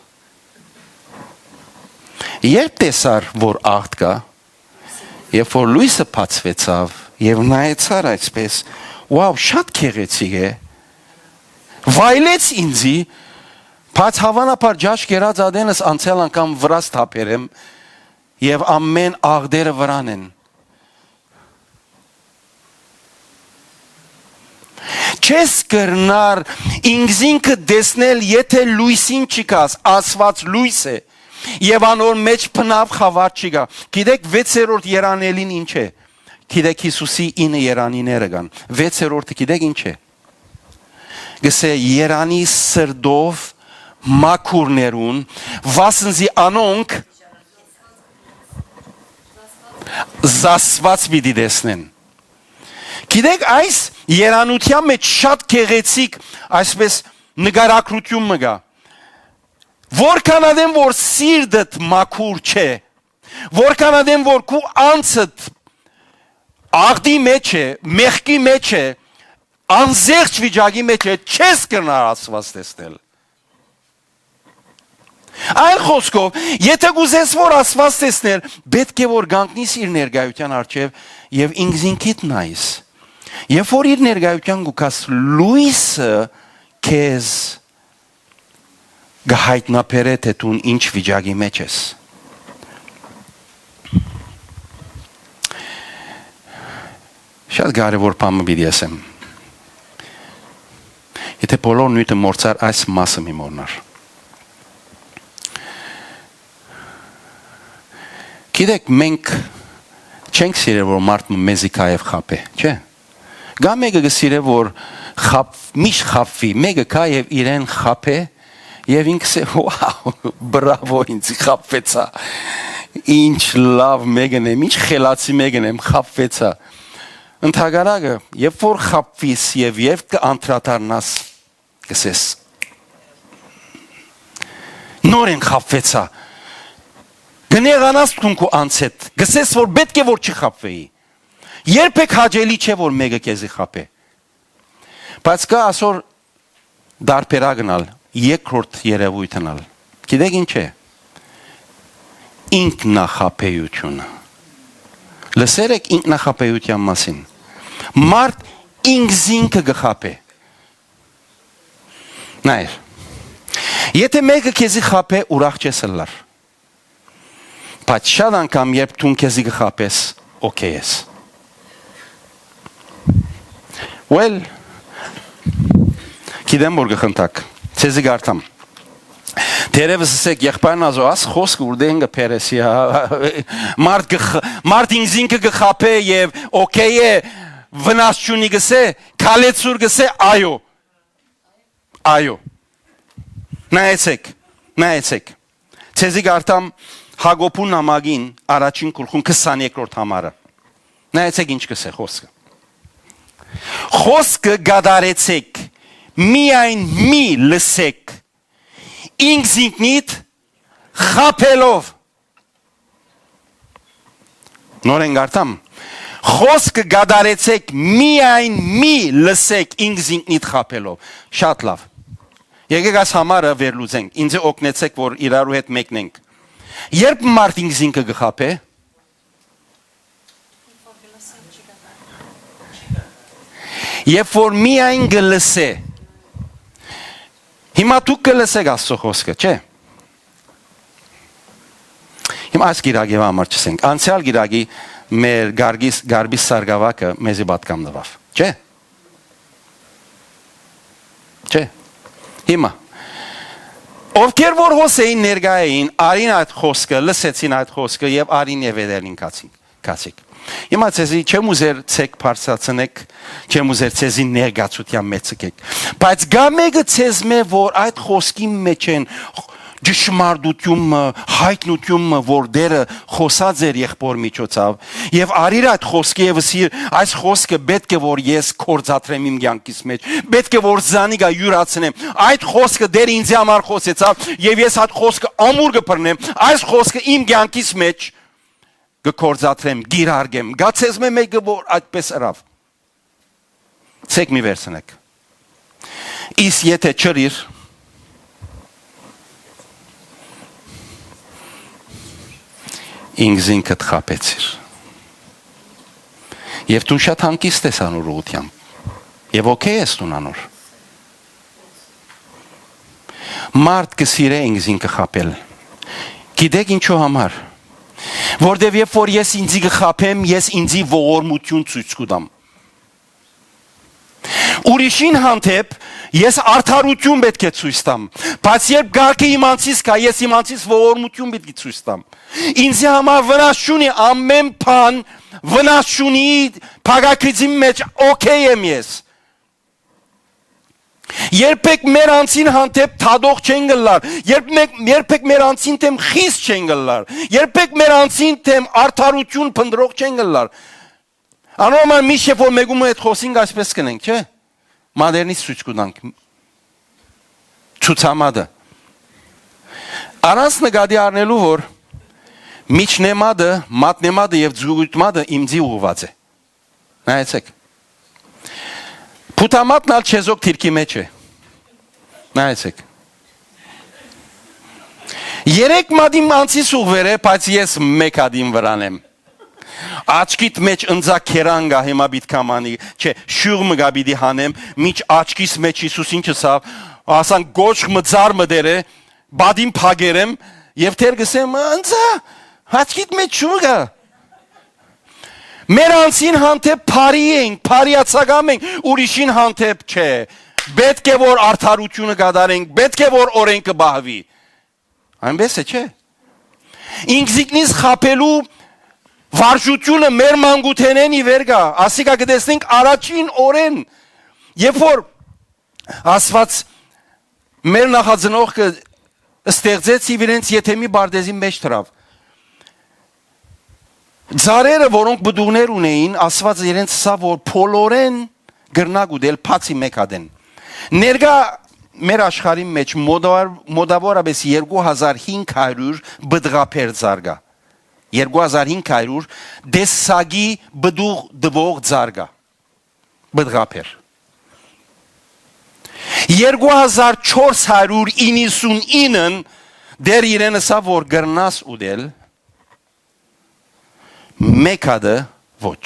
Երբ տեսար, որ աղտ կայ, երբ որ լոյսը բացուեցաւ եւ նայեցար այսպես, «Wow, շատ գեղեցիկ է», վայելեց ինձի, բայց հաւանաբար ճաշ կերած ատենս անցյալ անգամ վրաս թափեր եմ, եւ ամէն աղտերը վրան են։ Չես կրնար ինքզինքը տեսնել, եթէ լոյսին չգաս, Աստուած լոյս է, եւ անոր մէջ բնաւ խաւար չկայ։ Գիտեք, վեցերորդ երանելին ինչ է։ Գիտեք, Յիսուսի ինը երանիները կան։ Վեցերորդը գիտեք ինչ է։ Կ'ըսէ. «Երանի սրտով մաքուրներուն, վասն զի անոնք զասված պիտի տեսնեն»։ Գիտեք, այս երանութեան մէջ շատ գեղեցիկ, այսպես, նկարագրութիւն մը կայ։ Որքան ատեն որ սիրտդ մաքուր չէ, որքան ատեն որ քու անձդ աղտի մէջ է, մեղքի մէջ է, անզեղջ վիճակի մէջ է, չես կրնար Աստուած տեսնել։ Այլ խօսքով, եթէ կ'ուզես որ Աստուած տեսներ, պէտք է որ կանգնիս իր ներկայութեան առջեւ եւ ինքզինքիդ նայես։ Երբ որ իր ներկայութեան կու գաս, լոյսը քեզ կը յայտնաբերէ, թէ դուն ինչ վիճակի մէջ ես։ Շատ կարեւոր բան մը պիտի ասեմ։ Եթէ բոլոր նիւթը մոռցար, այս մասը մի մոռնար։ Գիտեք, մենք չենք սիրել, որ մարդ մը մեզի գայ եւ խաբէ, չէ՞։ Կայ մէկը կը սիրէ, որ խապ-, միշտ խաբուի, մէկը գայ եւ իրեն խաբէ, եւ ինքը սէ, «Wow, բրավո, ինձ խաբուեցայ, ինչ լաւ մէկն եմ, ինչ խելացի մէկն եմ, խաբուեցայ»։ Ընդհակառակը, երբ որ խաբուիս եւ երբ կը անդրադառնաս, կ'ըսես, «Նորէն խաբուեցայ»։ Կը նեղանաս դուն քու անձէդ, կ'ըսես, որ պէտք է որ չխաբուէի։ Երբեք հաճելի չէ, որ մէկը քեզի խաբէ։ Բայց կայ ասոր տարբերակն ալ, երկրորդ երեւոյթն ալ։ Գիտեք ինչ է։ Ինքնախաբեութիւնը։ Լսե՞ր էք ինքնախաբեութեան մասին։ Մարդ ինքզինքը կը խաբէ։ Նայր, եթէ մէկը քեզի խաբէ, ուրախ չես ըլլար։ Բայց շատ անգամ, երբ դուն քեզի կը խաբես, օքէյ ես։ Well, գիտեմ որ կը խնդաք, ձեզի կարդամ։ Դերևս ըսեք, «Եղբայր Նազո, աս խօսքը ուրդէն կը բերես, յա»։ Մարդ կը խ-, մարդ ինքզինքը կը խաբէ եւ օքէյ է, վնաս չունի կ'ըսէ, քալեցուր կ'ըսէ, այո։ Այո։ Նայեցեք, նայեցեք։ Ձեզի կարդամ Յակոբուն նամակին առաջին գլխուն քսաներկրորդ համարը։ Նայեցեք ինչ կ'ըսէ խօսքը։ «Խօսքը կատարեցէք, միայն մի լսեք, ինքզինքնիդ խաբելով»։ Նորէն կարդամ. «Խօսքը կատարեցէք, միայն մի լսեք, ինքզինքնիդ խաբելով»։ Շատ լաւ։ Եկեք այս համարը վերլուծենք, ինձ օգնեցեք, որ իրարու հետ մեկնենք։ Երբ մարդ ինքզինքը կը խաբէ, երբ որ միայն կը լսէ, հիմա դուք կը լսեք Աստծո խօսքը, չէ՞։ Հիմա այս կիրակի համար չսենք։ Անցեալ կիրակի մեր գարգիս-, գարբիս սարգավակը մեզի պատկամ տուաւ, չէ՞։ Չէ։ Հիմա, ովքեր որ հոս էին, ներկայ էին, արին այդ խօսքը, լսեցին այդ խօսքը եւ արին եւ էդելին կացին, կացիկ։ Հիմա ձեզի չեմ ուզեր ցեք բարձրացնեք, չեմ ուզեր ձեզի ներկայացության մեջ ցկեք, բայց գա մեկը ձեզմէ, որ այդ խօսքի մեջ են ճշմարտություն մը, հայտնություն մը, որ Տերը խօսած էր եղբոր միջոցով, եւ արիր այդ խօսքը եւ ըսիր, «Այս խօսքը պէտք է որ ես կործատրեմ իմ կյանքիս մեջ, պէտք է որ զանիկա յուրացնեմ, այդ խօսքը Տերը ինձի համար խօսեցաւ եւ ես այդ խօսքը ամուր կը բռնեմ, այս խօսքը իմ կյանքիս մեջ կը կործատրեմ, կիրարկեմ»։ Գա ձեզմէ մեկը, որ այդպես ըրաւ, ցեք մի վերցնեք։ Իսկ եթէ չըրիր, ինքզինքդ խաբեցիր։ Եւ դուն շատ հանգիստ ես անոր ուղղությամբ։ Եւ օքեյ ես դուն անոր։ Մարդ կը սիրէ ինքզինքը խաբել։ Գիտեք ինչու համար։ Որտեւ երբ որ ես ինձի կը խաբեմ, ես ինձի ողորմություն ցոյց կու տամ։ Ուրիշին հանդէպ ես արդարություն պէտք է ցոյց տամ, բայց երբ կարգը իմ անձիս կայ, ես իմ անձիս ողորմություն պիտի ցոյց տամ։ Ինձի համար վնաս չունի, ամեն բան վնաս չունի, փակագիծի մեջ օքեյ եմ ես։ Երբեք մեր անձին հանդէպ դատող չեն գլար, երբ մեկ, երբեք մեր անձին դէմ խիստ չեն գլար, երբեք մեր անձին դէմ արդարություն փնտրող չեն գլար։ Անոր համար միշտ երբ որ մեկու մը հետ խօսինք, այսպես կ'ընենք, չէ՞։ Մատերնից ցոյց կու տանք։ Ցուցամատը։ Առանց նկատի առնելու, որ միջնեմատը, մատնեմատը եւ ձուլմատը ինծի ուղղուած է։ Նայեցեք։ Փութամատն ալ չեզոք դիրքի մեջ է։ Նայեցեք։ Երեք մատին անցիս ուղղուեր է, բայց ես մեկ ատին վրան եմ։ Աչքիդ մեջ ընծայ քերան կայ, հիմա պիտի կամանի, չէ, շիւղ մը կայ պիտի հանեմ, մինչ աչքիս մեջ Յիսուս ինչ ըսաւ, ասան կոճղ մը, ձար մը դեր է, բադին փակեր եմ, եւ դեր կ'ըսեմ, ընծայ, աչքիդ մեջ շիւղ կայ։ Մեր անձին հանդէպ բարի ենք, բարիացակամ ենք, ուրիշին հանդէպ չէ։ Պետք է որ արդարութիւնը կատարենք, պետք է որ օրէնքը պահուի։ Այնպես է, չէ՞։ Ինքզինքնից խաբելու վարժութիւնը մեր մանկութենէն ի վեր կայ, ասիկա կը տեսնենք առաջին օրէն, երբ որ Աստուած մեր նախածնողքը ստեղծեց եւ իրենց եթեմի պարտեզին մեջ դրաւ։ Ծառերը, որոնք պտուղներ ունէին, Աստուած իրենց ըսաւ, որ բոլորեն կրնաք ուտել, բացի մեկ ատեն։ Ներկայ մեր աշխարհին մեջ մոտավար-, մոտավորապես երկու հազար հինգ հարիւր պտղաբեր ծառ կայ։ Երկու հազար հինգ հարիւր տեսակի պտուղ տուող ծառ կայ։ Պտղաբեր։ Երկու հազար չորս հարիւր իննսուն իննն դեռ իրեն ըսաւ, որ կրնաս ուտել, մեկ ատը ոչ։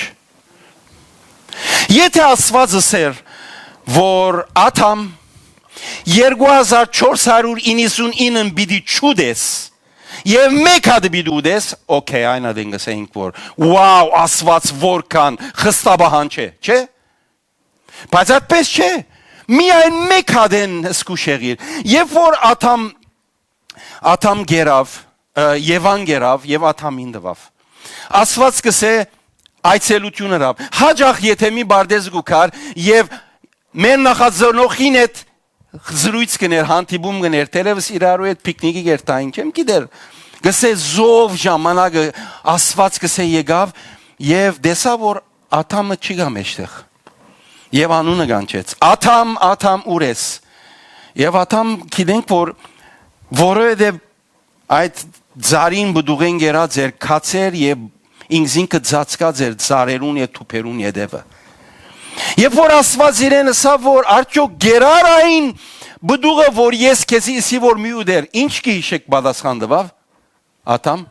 Եթէ Աստուած ըսէր, որ Ադամ երկու հազար չորս հարիւր իննսուն իննն պիտի չուտես, եւ մեկ ատը պիտի ուտես, օքէյ, այն ատեն կ'ըսէինք, որ, «Ուաու, Աստուած որքան խստապահանջ է», չէ՞։ Բայց այդպես չէ։ Միայն մեկ ատեն զգուշ եղիր։ Երբ որ Ադամ, Ադամ գերաւ, ը, Եվան գերաւ եւ Ադամին տուաւ։ Աստուած կ'ըսէ, այցելութիւն ըրաւ։ Յաճախ եթէ մի պարտեզ կու գար եւ մեր նախածնողին հետ զրոյց կ'ընէր, հանդիպում կ'ընէր, թերեւս իրարու հետ պիքնիկի կ'երթային, չեմ գիտեր, կ'ըսէ, զով ժամանակը Աստուած, կ'ըսէ, եկաւ եւ տեսայ, որ Ադամը չի գայ մեջտեղ։ Եւ անունը կանչեց. «Ադամ, Ադամ, ո՞ւր ես»։ Եւ Ադամ, գիտենք, որ որովհետեւ այդ ծառին պտուղէն կերած էր, քած էր եւ ինքզինքը ծածկած էր ծառերուն եւ թուփերուն ետեւը։ Երբ որ Աստուած իրեն ըսաւ, որ արդյոք կերա՞ր այն պտուղը, որ ես քեզի ըսի, որ մի ուտեր, ինչ կը յիշեք պատասխան տուաւ Ադամ։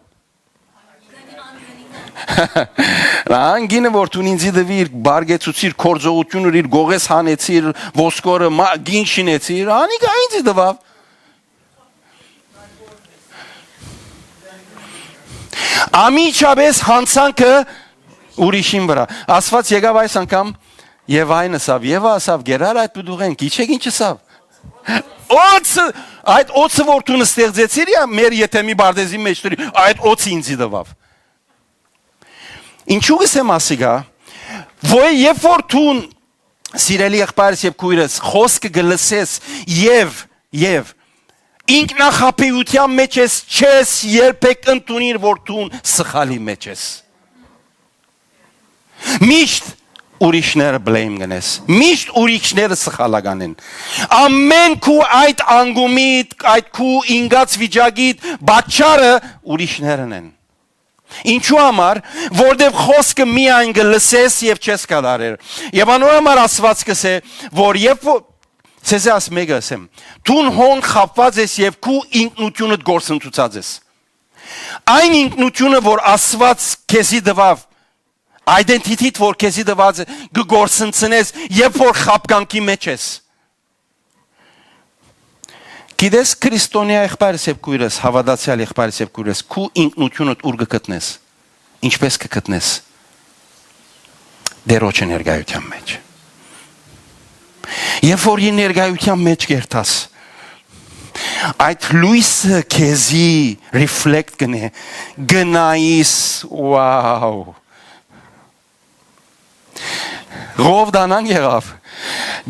Ան գինը, որ դուն ինձի տուիր, բարգեցուցիր, գործողութիւն ըրիր, գողես հանեցիր, ոսկորը, մա-, գին շինեցիր, անիկա ինձի տուաւ։ Անմիջապէս յանցանքը ուրիշին վրայ։ Աստուած եկաւ այս անգամ եւ այն ըսաւ, Եվա ըսաւ, կերար այդ պտուղէն, գիչեք ինչ ըսաւ։ Օծը, այդ օծը, որ դուն ստեղծեցիր, յա, մեր եթեմի պարտեզի մեջ դրի, այդ օծը ինձի տուաւ։ Ինչու՞ կ'ըսեմ ասիկա, որ երբ որ դուն, սիրելի եղբայրս եւ քոյրս, խոսքը կը լսես եւ, եւ ինքնախաբեութեան մեջ ես, չես երբեք ընդունիր, որ դուն սխալի մեջ ես։ Միշտ ուրիշները blame կ'ընես, միշտ ուրիշները սխալական են։ Ամէն քու այդ անկումիդ, այդ քու ինկած վիճակիդ պատճառը ուրիշներն են։ Ինչու համար, որտեւ խոսքը միայն կը լսես եւ չես կատարեր։ Եւ անոր համար Աստուած կ'ըսէ, որ երբ որ, ցեզի աս մեկը ըսեմ, դուն հոն խաբուած ես եւ քու ինքնութիւնդ գործընծուցած ես։ Այն ինքնութիւնը, որ Աստուած քեզի տուաւ, identity-դ, որ քեզի տուած է, կը գործընծնես, երբ որ խաբկանքի մեջ ես։ Գիտես, քրիստոնեայ եղբայրս եւ քոյրս, հաւատացեալ եղբայրս եւ քոյրս, քու ինքնութիւնդ ո՞ւր կը գտնես, ինչպէս կը գտնես Տէրոջը ներկայութեան մեջ։ Երբ որ իր ներկայութեան մեջ կ'երթաս, այդ լոյսը քեզի reflect կ'ընէ, կը նայիս, wow։ Ղովտանան եղաւ։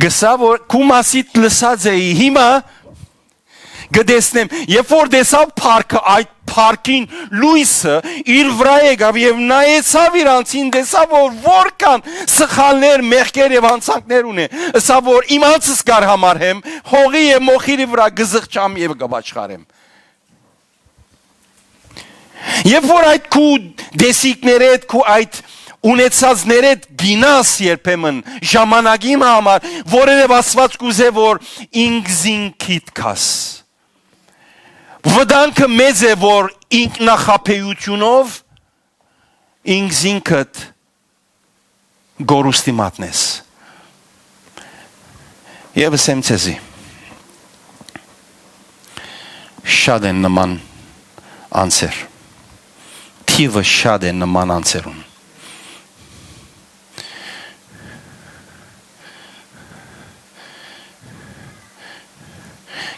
Գսա, որ քու մասիդ լսած էի, հիմա կը տեսնեմ, երբ որ տեսաւ փառքը, այդ կարգին լոյսը իր վրայ եկաւ եւ նայեցաւ իրանցին, տեսաւ որ որքան սխալներ, մեղքեր եւ յանցանքներ ունի, ըսաւ որ իմ անձս կ'արհամարհեմ, հողի եւ մոխիրի վրայ կը զղջամ եւ կը վաչխարեմ։ Երբ որ այդ քու տեսիլքներէդ, քու այդ ունեցածներէդ գինաս երբեմն ժամանակի մը համար, որովհետեւ Աստուած կ'ուզէ որ ինքզինքիդ գաս։ Վտանգը մեծ է որ ինքնախաբեութիւնով ինքզինքդ կորուստի մատնես։ Եվ ըսեմ ձեզի, շատ են նման անձեր, թիվը շատ է նման անձերուն։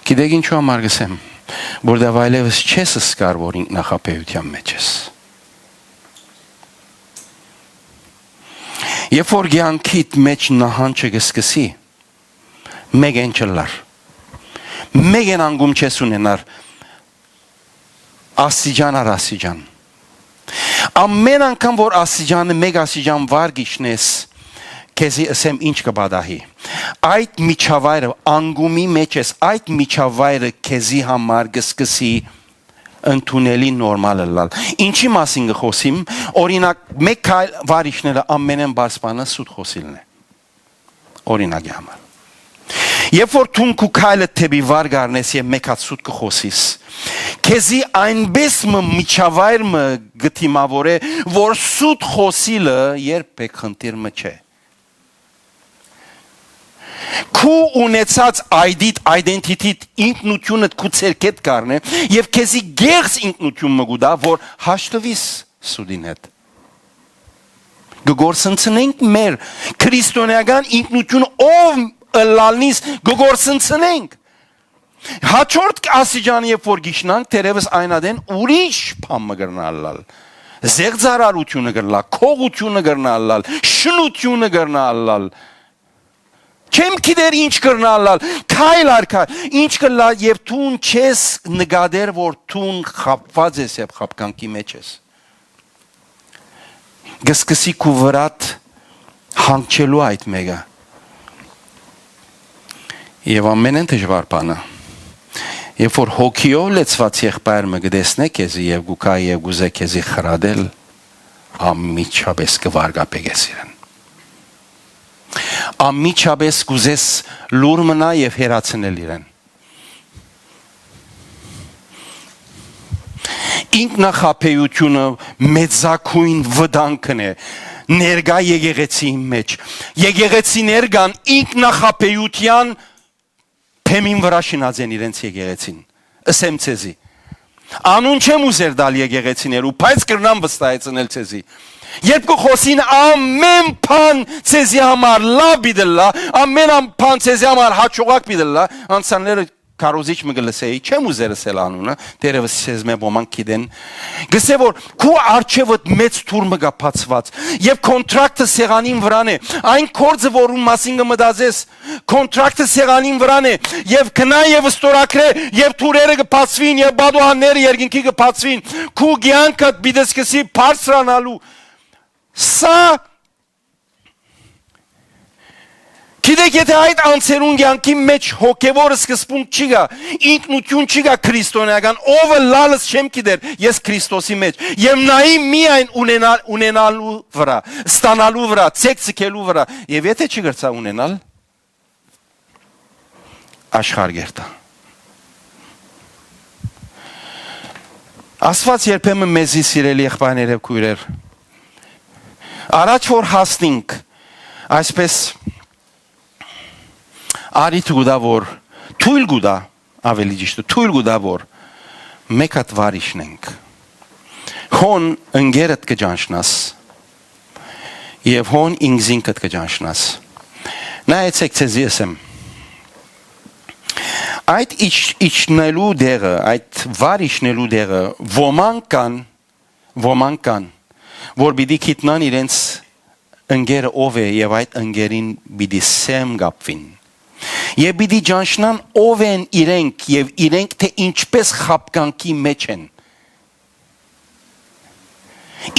Գիտեք ինչու համար կ'ըսեմ, որտեղ այլեւս չես սկար որ ինքնախաբեութեան մեջ ես։ Երբ որ կեանքիդ մեջ նահանջը կը սկսի, մեկեն չըլլար, մեկեն անգում չես ունենար, աստիճան առ աստիճան։ Ամեն անգամ որ աստիճանը, մեկ աստիճան վար գիշնես, քեզի ըսեմ ինչ կը պատահի։ Այդ միջավայրը, անգումի մեջ ես, այդ միջավայրը քեզի համար կը սկսի ընդունելի նորմալ ըլլալ։ Ինչի՞ մասին կը խօսիմ, օրինակ, մեկ քայլ վար իջնելը ամենէն բարձ բանը սուտ խօսիլն է։ Օրինակի համար։ Երբ որ դուն քու քայլը դէպի վար կ'առնես եւ մեկ հատ սուտ կը խօսիս, քեզի այնպէս մը միջավայր մը կը դիմաւորէ, որ սուտ խօսիլը երբեք խնդիր մը չէ։ Քու ունեցած ID-դ, identity-դ, ինքնութիւնդ քու ձեռքէդ կ'առնէ եւ քեզի գեղձ ինքնութիւն մը կու տայ, որ հաշտուիս սուտին հետ։ Կը գործընծնենք մեր քրիստոնեական ինքնութիւնը, ով ըլլալնիս կը գործընծնենք։ Հաջորդ աստիճան, երբ որ գիշնանք, թերեւս այն ատեն ուրիշ բան մը կրնա ըլլալ։ Զեղծարարութիւնը կրնա, քողութիւնը կրնա ըլլալ, շնութիւնը կրնա ըլլալ։ Չեմ գիտեր ինչ կրնա ըլլալ, քայլ առ քայլ, ինչ կըլլա եւ դուն չես նկատեր, որ դուն խաբուած ես եւ խաբկանքի մեջ ես։ Կը սկսի քու վրադ հանգչելու այդ մեկը։ Եւ ամենէն դժուար բանը, երբ որ հոգիով լեցուած եղբայր մը կը տեսնէ քեզի եւ կու գայ եւ կ'ուզէ քեզի խրատել, անմիջապէս կը վարկաբեկես իրեն։ Անմիջապէս կ'ուզես լուր մնա եւ հեռացնել իրեն։ Ինքնախաբեութիւնը մեծագոյն վտանգն է ներկայ եկեղեցիին մեջ։ Եկեղեցիներ կան ինքնախաբեութեան բեմին վրայ շինած են իրենց եկեղեցին։ Ըսեմ ձեզի, անուն չեմ ուզեր տալ եկեղեցիներու, բայց կրնամ վստահեցնել ձեզի։ Երբ կը խօսին ամեն բան ձեզի համար լաւ պիտի ըլլայ, ամեն ան-, բան ձեզի համար հաջողակ պիտի ըլլայ, անցանները քարոզիչ մը կը լսէի, չեմ ուզեր ըսել անունը, թերեւս ձեզմէ ոմանք գիտեն, կ'ըսէ որ քու առջեւդ մեծ թուր մը կա բացուած եւ կոնտրակտը սեղանին վրան է, այն գործը որուն մասին կը մտածես, կոնտրակտը սեղանին վրան է, եւ գնա եւ ստորագրէ, եւ թուրերը կը բացուին, եւ պատուհանները երկնքի կը բացուին, քու կեանքդ պիտի սկսի բարձրանալու։ Սա, գիտեք, եթե այդ անձերուն կեանքի մեջ հոգեվոր սկզբունք չի գա, ինքնություն չի գա քրիստոնեական, ով ըլլալս չեմ գիտեր, ես Քրիստոսի մեջ, եւ նայի միայն ունենալ, ունենալու վրայ, ստանալու վրայ, ցեկցկելու վրայ, եւ եթե չկրցայ ունենալ, աշխարհ կերտայ։ Աստուած երբեմն մեզի, սիրելի եղբայրներ եւ քոյրեր, առաջ որ հասնենք, այսպես, արիթ կու տայ, որ թոյլ կու տայ, ավելի ճիշդը, թոյլ կու տայ, որ մեկ հատ վար իջնենք։ Հոն ընկերդ կը ճանչնաս եւ հոն ինքզինքդ կը ճանչնաս։ Նայեցեք, ձեզի ըսեմ, այդ իջ-, իջնելու դեղը, այդ վար իջնելու դեղը ոմանք կան, ոմանք կան, որ պիտի գիտնան իրենց ընկերը ով է եւ այդ ընկերին պիտի սեմ կապվին։ Եւ պիտի ճանչնան ով են իրենք եւ իրենք թէ ինչպես խաբկանքի մեջ են։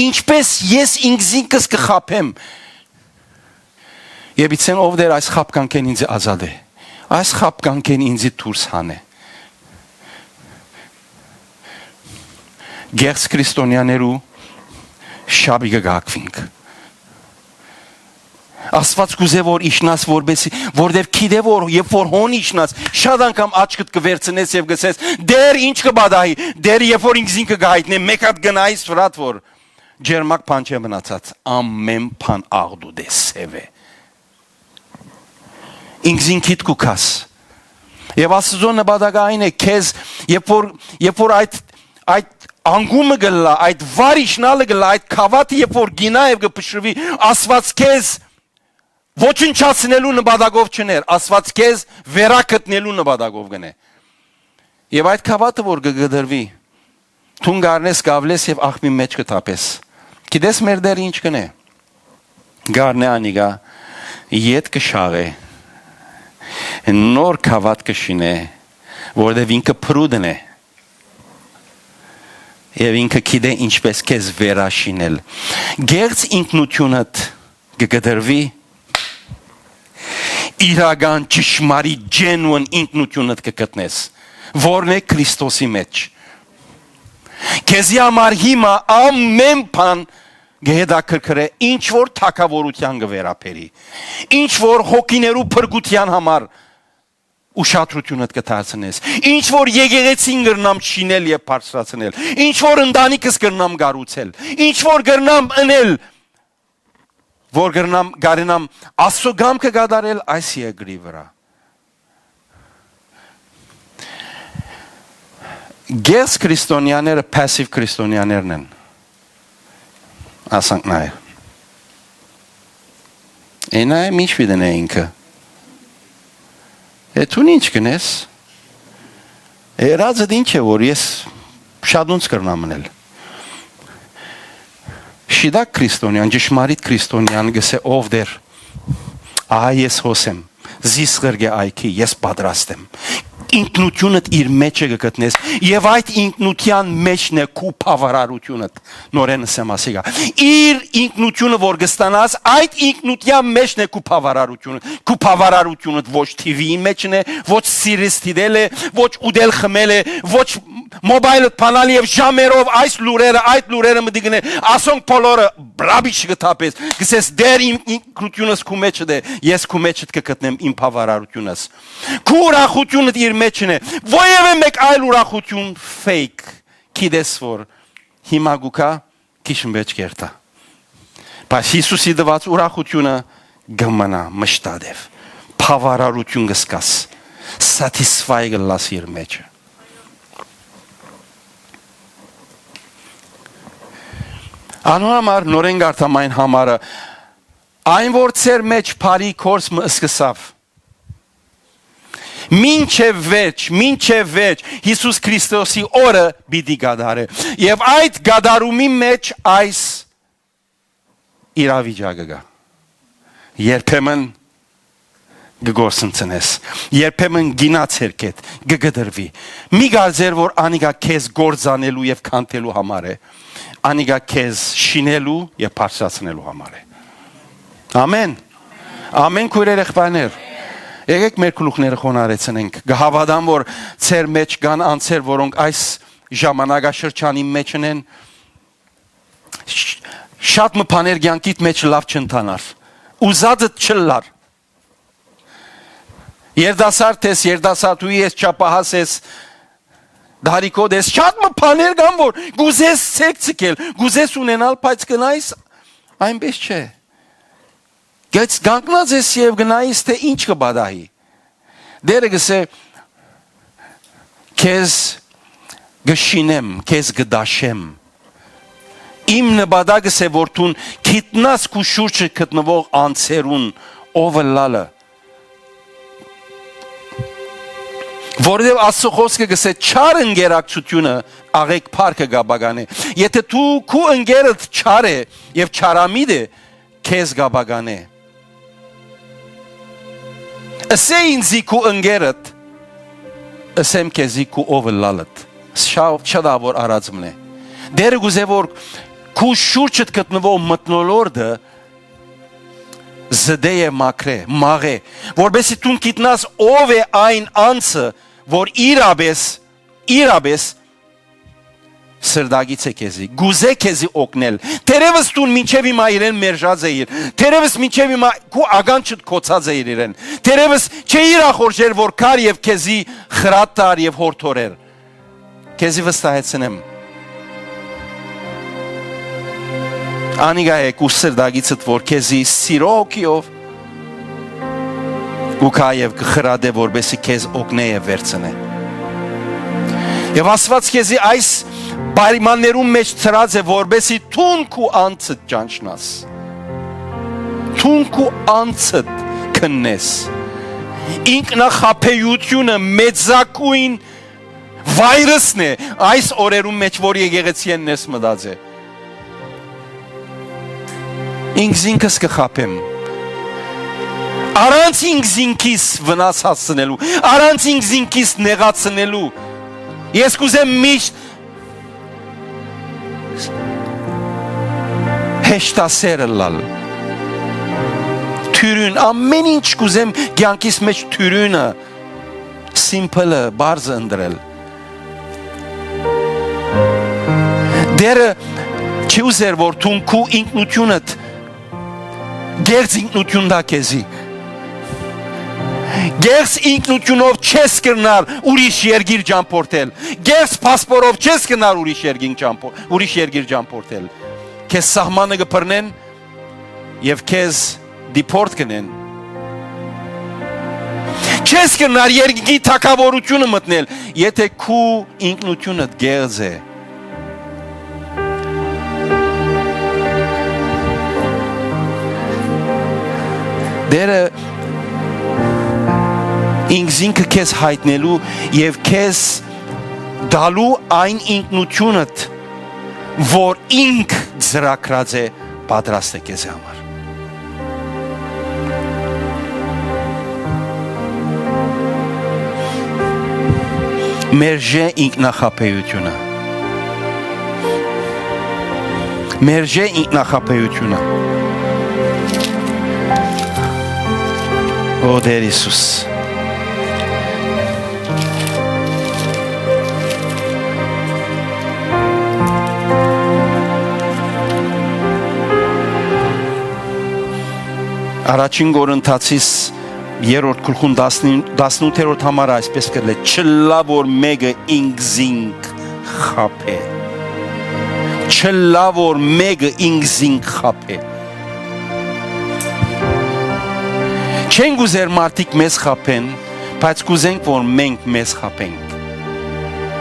Ինչպէս ես ինքզինքս կը խաբեմ։ Եւ իցեն ով Տէր այս խաբկանքէն ինձ ազատէ։ Այս խաբկանքէն ինձ դուրս հանէ։ Կեղծ քրիստոնեաներու շապիկը կհակուինք։ Աստուած կուզէ որ իջնաս, որպեսզի, որտեւ գիտէ որ երբ որ հոն իջնաս, շատ անգամ աչքդ կը վերցնես եւ կ'ըսես. «Տէր, ինչ կը պատահի»։ Տէր, երբ որ ինքզինքը կը հայտնէ, մէկ հատ գնայիս վրատ որ ջերմակ բան չէ մնացած, ամեն բան աղտուտ է, սեւ է։ Ինքզինքիդ կու գաս։ Եւ Աստուծոյ նպատակը այն է, քեզ, երբ որ, երբ որ այդ, այդ անկումը կ'ըլլայ, այդ վար իջնալը կ'ըլլայ, այդ գաւաթը երբ որ կ'իյնայ եւ կը փշրուի, Աստուած քեզ ոչնչացնելու նպատակով չ'ընէր, Աստուած քեզ վերագտնելու նպատակով կ'ընէ։ Եւ այդ գաւաթը որ կը կտրուի, դուն կ'առնես, կ'ավլես եւ աղբին մէջ կը թափես։ Գիտես մեր Տէրը ինչ կ'ընէ։ Կ'առնէ անիկա, ետ կը շաղէ, նոր գաւաթ կը շինէ, որտեւ ինքը փրուտն է։ Եւ ինքը գիտէ ինչպէս քեզ վերաշինել։ Կեղծ ինքնութիւնդ կը կտրուի, իրական ճշմարիտ genuine ինքնութիւնդ կը գտնես, որն է Քրիստոսի մեջ։ Քեզի համար հիմա ամեն բան կը հետաքրքրէ, ինչ որ թագաւորութեան կը վերաբերի, ինչ որ հոգիներու փրկութեան համար ուշադրութիւնդ կը դարձնես, ինչ որ եկեղեցին կրնամ շինել եւ բարձրացնել, ինչ որ ընտանիքս կրնամ կառուցել, ինչ որ կրնամ ընել, որ կրնամ, կարենամ Աստծո կամքը կատարել այս երկրի վրա։ Կեղծ քրիստոնեաները passive քրիստոնեաներն են, ասանք նայ։ Է նայեմ ինչ պիտի նե ինքը։ Է դուն ինչ կնես։ Երածդ ինչ է որ ես շատ ունց կրնամ մնել։ Շիտակ քրիստոնեան, ճշմարիտ քրիստոնեան գսե ով Տէր, ահա ես հոս եմ, զիս ղրկե այքի, ես պատրաստ եմ։ Ինքնութիւնդ իր մեջը կը գտնես, եւ այդ ինքնութեան մեջն է քու բաւարարութիւնդ, նորեն ըսեմ ասիկա։ Իր ինքնութիւնը որ կստանաս, այդ ինքնութեան մեջն է քու բաւարարութիւնը, քու բաւարարութիւնը ոչ TV-ի մեջն է, ոչ սիրս դիտել է, ոչ ուտել խմել է, ոչ մոբայլը բանալ եւ ժամերով այս լուրերը, այդ լուրերը մտի գնե, ասոնք բոլորը ռաբիշ կը թափես, կսես դեր իմ ինքնությունս քու մեջդ է, ես քու մեջդ կը գտնեմ իմ բաւարարությունս։ Քու ուրախությունդ իր մեջն է, որևէ մեկ այլ ուրախություն fake, գիտես որ հիմա գուքա, քիչ մը վեճ կերթայ։ Բայց Յիսուսի տուած ուրախությունը կը մնայ մշտադէպ, բաւարարություն կը զգաս, satisfy կը լաս իր մեջը։ Անոր համար նորեն կարդամ այն համարը, այն որ ձեր մեջ բարի գործ մը սկսաւ, մինչև վերջ, մինչև վերջ Յիսուս Քրիստոսի օրը պիտի կատարե։ Եւ այդ կատարումի մեջ այս իրավիճակը կա։ Երբեմն կը գործընծնես, երբեմն գինա ձերքեդ, կը կտրվի։ Մի կարծեր որ անիկա քեզ գործանելու եւ քանթելու համար է, անիկա քեզ շինելու եւ բարձրացնելու համար է։ Ամեն։ Ամեն քույրեր, եղբայրներ, եկեք մեր գլուխները խոնարհեցնենք։ Կհաւատամ որ ձեր մեջ կան անձեր, որոնք այս ժամանակաշրջանի մեջ են, շատ մը բաներ կյանքիդ մեջ լաւ չընթանար, ուզածդ չըլլար։ Երդասարդ ես, երդասարդուհի ես, չափահաս ես, դարիքոտ ես, շատ մը բաներ կան որ կուզես ցեք ցկել, կուզես ունենալ, բայց գնայս, այնպես չէ։ Գեծ կանգնած ես եւ գնայիս, թե ինչ կը պատահի։ Դերը գսե, քեզ կը շինեմ, քեզ կը դաշեմ։ Իմ նպատակս է որ դուն գիտնաս քու շուրջը գտնվող անձերուն ով ըլլալը, որովհետեւ Աստծո խոսքը գսե, չար ընկերակցությունը աղեկ փառքը կապականէ։ Եթե դու քու ընկերդ չար է եւ չարամիտ է, քեզ կապականէ։ Ըսե ինձի քու ընկերդ, ըսեմ քեզի քու ով ըլլալդ։ Շա-, շատ ա որ արածմն է։ Դերը գուզե որ քու շուրջդ գտնուող մթնոլորտը զտէ եւ մաքրէ, մաղէ, որպեսզի դուն գիտնաս ով է այն անձը, որ իրապէս, իրապէս սրտակից է քեզի, կուզէ քեզի օգնել։ Թերեւս դուն մինչեւ հիմա իրեն մերժած էիր, թերեւս մինչեւ հիմա քու ականջդ գոցած էիր իրեն, թերեւս չէիր ախորժեր որ գար եւ քեզի խրատ տար եւ յորդորեր։ Քեզի վստահեցնեմ, անիկա է քու սրտակիցդ որ քեզի սիրո հոգիով կու գայ եւ կը խրատէ որպեսզի քեզ օգնէ եւ վերցնէ։ Եվ Աստուած քեզի այս պայմաններուն մէջ դրած է որպեսզի դուն քու անձդ ճանչնաս, դուն քու անձդ քննես։ Ինքնախաբեութիւնը մեծագոյն վայրսն է այս օրերուն մէջ որ եկեղեցիէն ներս մտած է։ Ինքզինքս կը խաբեմ, առանց ինքզինքիս վնաս հասցնելու, առանց ինքզինքիս նեղացնելու։ Ես կուզեմ միշտ հեշտասեր ըլլալ, թիւրին, ամէն ինչ կուզեմ կեանքիս մէջ թիւրինը, սիմփլը, բարձը ընտրել։ Տէրը չի ուզեր որ դուն քու ինքնութիւնդ կեղծ ինքնութիւն տայ քեզի։ Կեղծ ինքնութիւնով չես կրնար ուրիշ երկիր ճամբորդել, կեղծ փասպորով չես կրնար ուրիշ երկին ճամբո-, ուրիշ երկիր ճամբորդել։ Քեզ սահմանը կը բռնեն եւ քեզ դիպորտ կ'ընեն։ Չես կրնար երկնքի թագաւորութիւնը մտնել, եթէ քու ինքնութիւնդ կեղծ է։ Տէրը ինքզինքը քեզ յայտնելու եւ քեզ տալու այն ինքնութիւնդ, որ ինք ծրագրած է, պատրաստ է քեզի համար։ Մերժէ ինքնախաբեութիւնը։ Մերժէ ինքնախաբեութիւնը։ Ո Տէր Յիսուս։ Առաջին Կորինթացիս երրորդ գլխուն տասնութերորդ համար այսպես կը լսի. «Չըլլայ որ մէկը ինքզինք խաբէ։ Չըլլայ որ մէկը ինքզինք խաբէ»։ Չենք ուզեր մարդիկ մեզ խաբեն, բայց կուզենք որ մենք մեզ խաբենք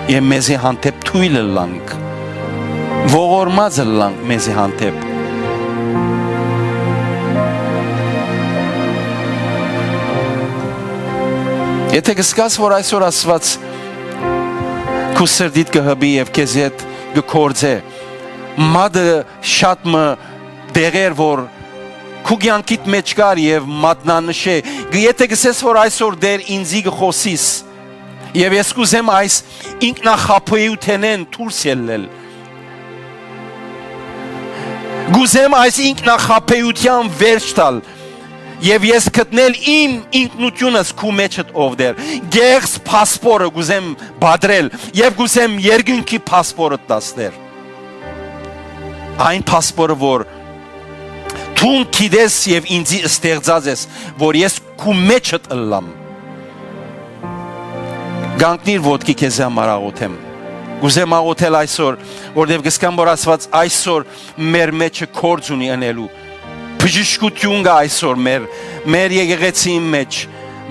եւ մեզի հանդէպ թոյլ ըլլանք, ողորմած ըլլանք մեզի հանդէպ։ Եթէ կ'ըսկաս որ այսօր Աստուած քու սրտիդ կը հպի եւ քեզի հետ կը գործէ, մատը շատ մը տեղեր որ քու կեանքիդ մէջ կար եւ մատնանշէ, եթէ կ'ըսես որ այսօր Տէր ինծի կը խօսիս, եւ ես կ'ուզեմ այս ինքնախաբեութենէն դուրս ելլել, կ'ուզեմ այս ինքնախաբեութեան վերջ տալ, եւ ես գտնել իմ ինքնութիւնս քու մէջդ, ով Տէր, կեղծ փասպորը կ'ուզեմ պատրել եւ կ'ուզեմ երկնքի փասպորը տաս, Տէր, այն փասպորը որ դուն գիտես եւ ինծի ստեղծած ես, որ ես քու մէջդ ըլլամ։ Կանգնիր ոտքի, քեզի համար աղօթեմ։ Կ'ուզեմ աղօթել այսօր, որտեւ կ'ըսկամ որ Աստուած այսօր մեր մէջը գործ ունի ընելու։ Բժշկութիւն կայ այսօր մեր, մեր եկեղեցին մէջ,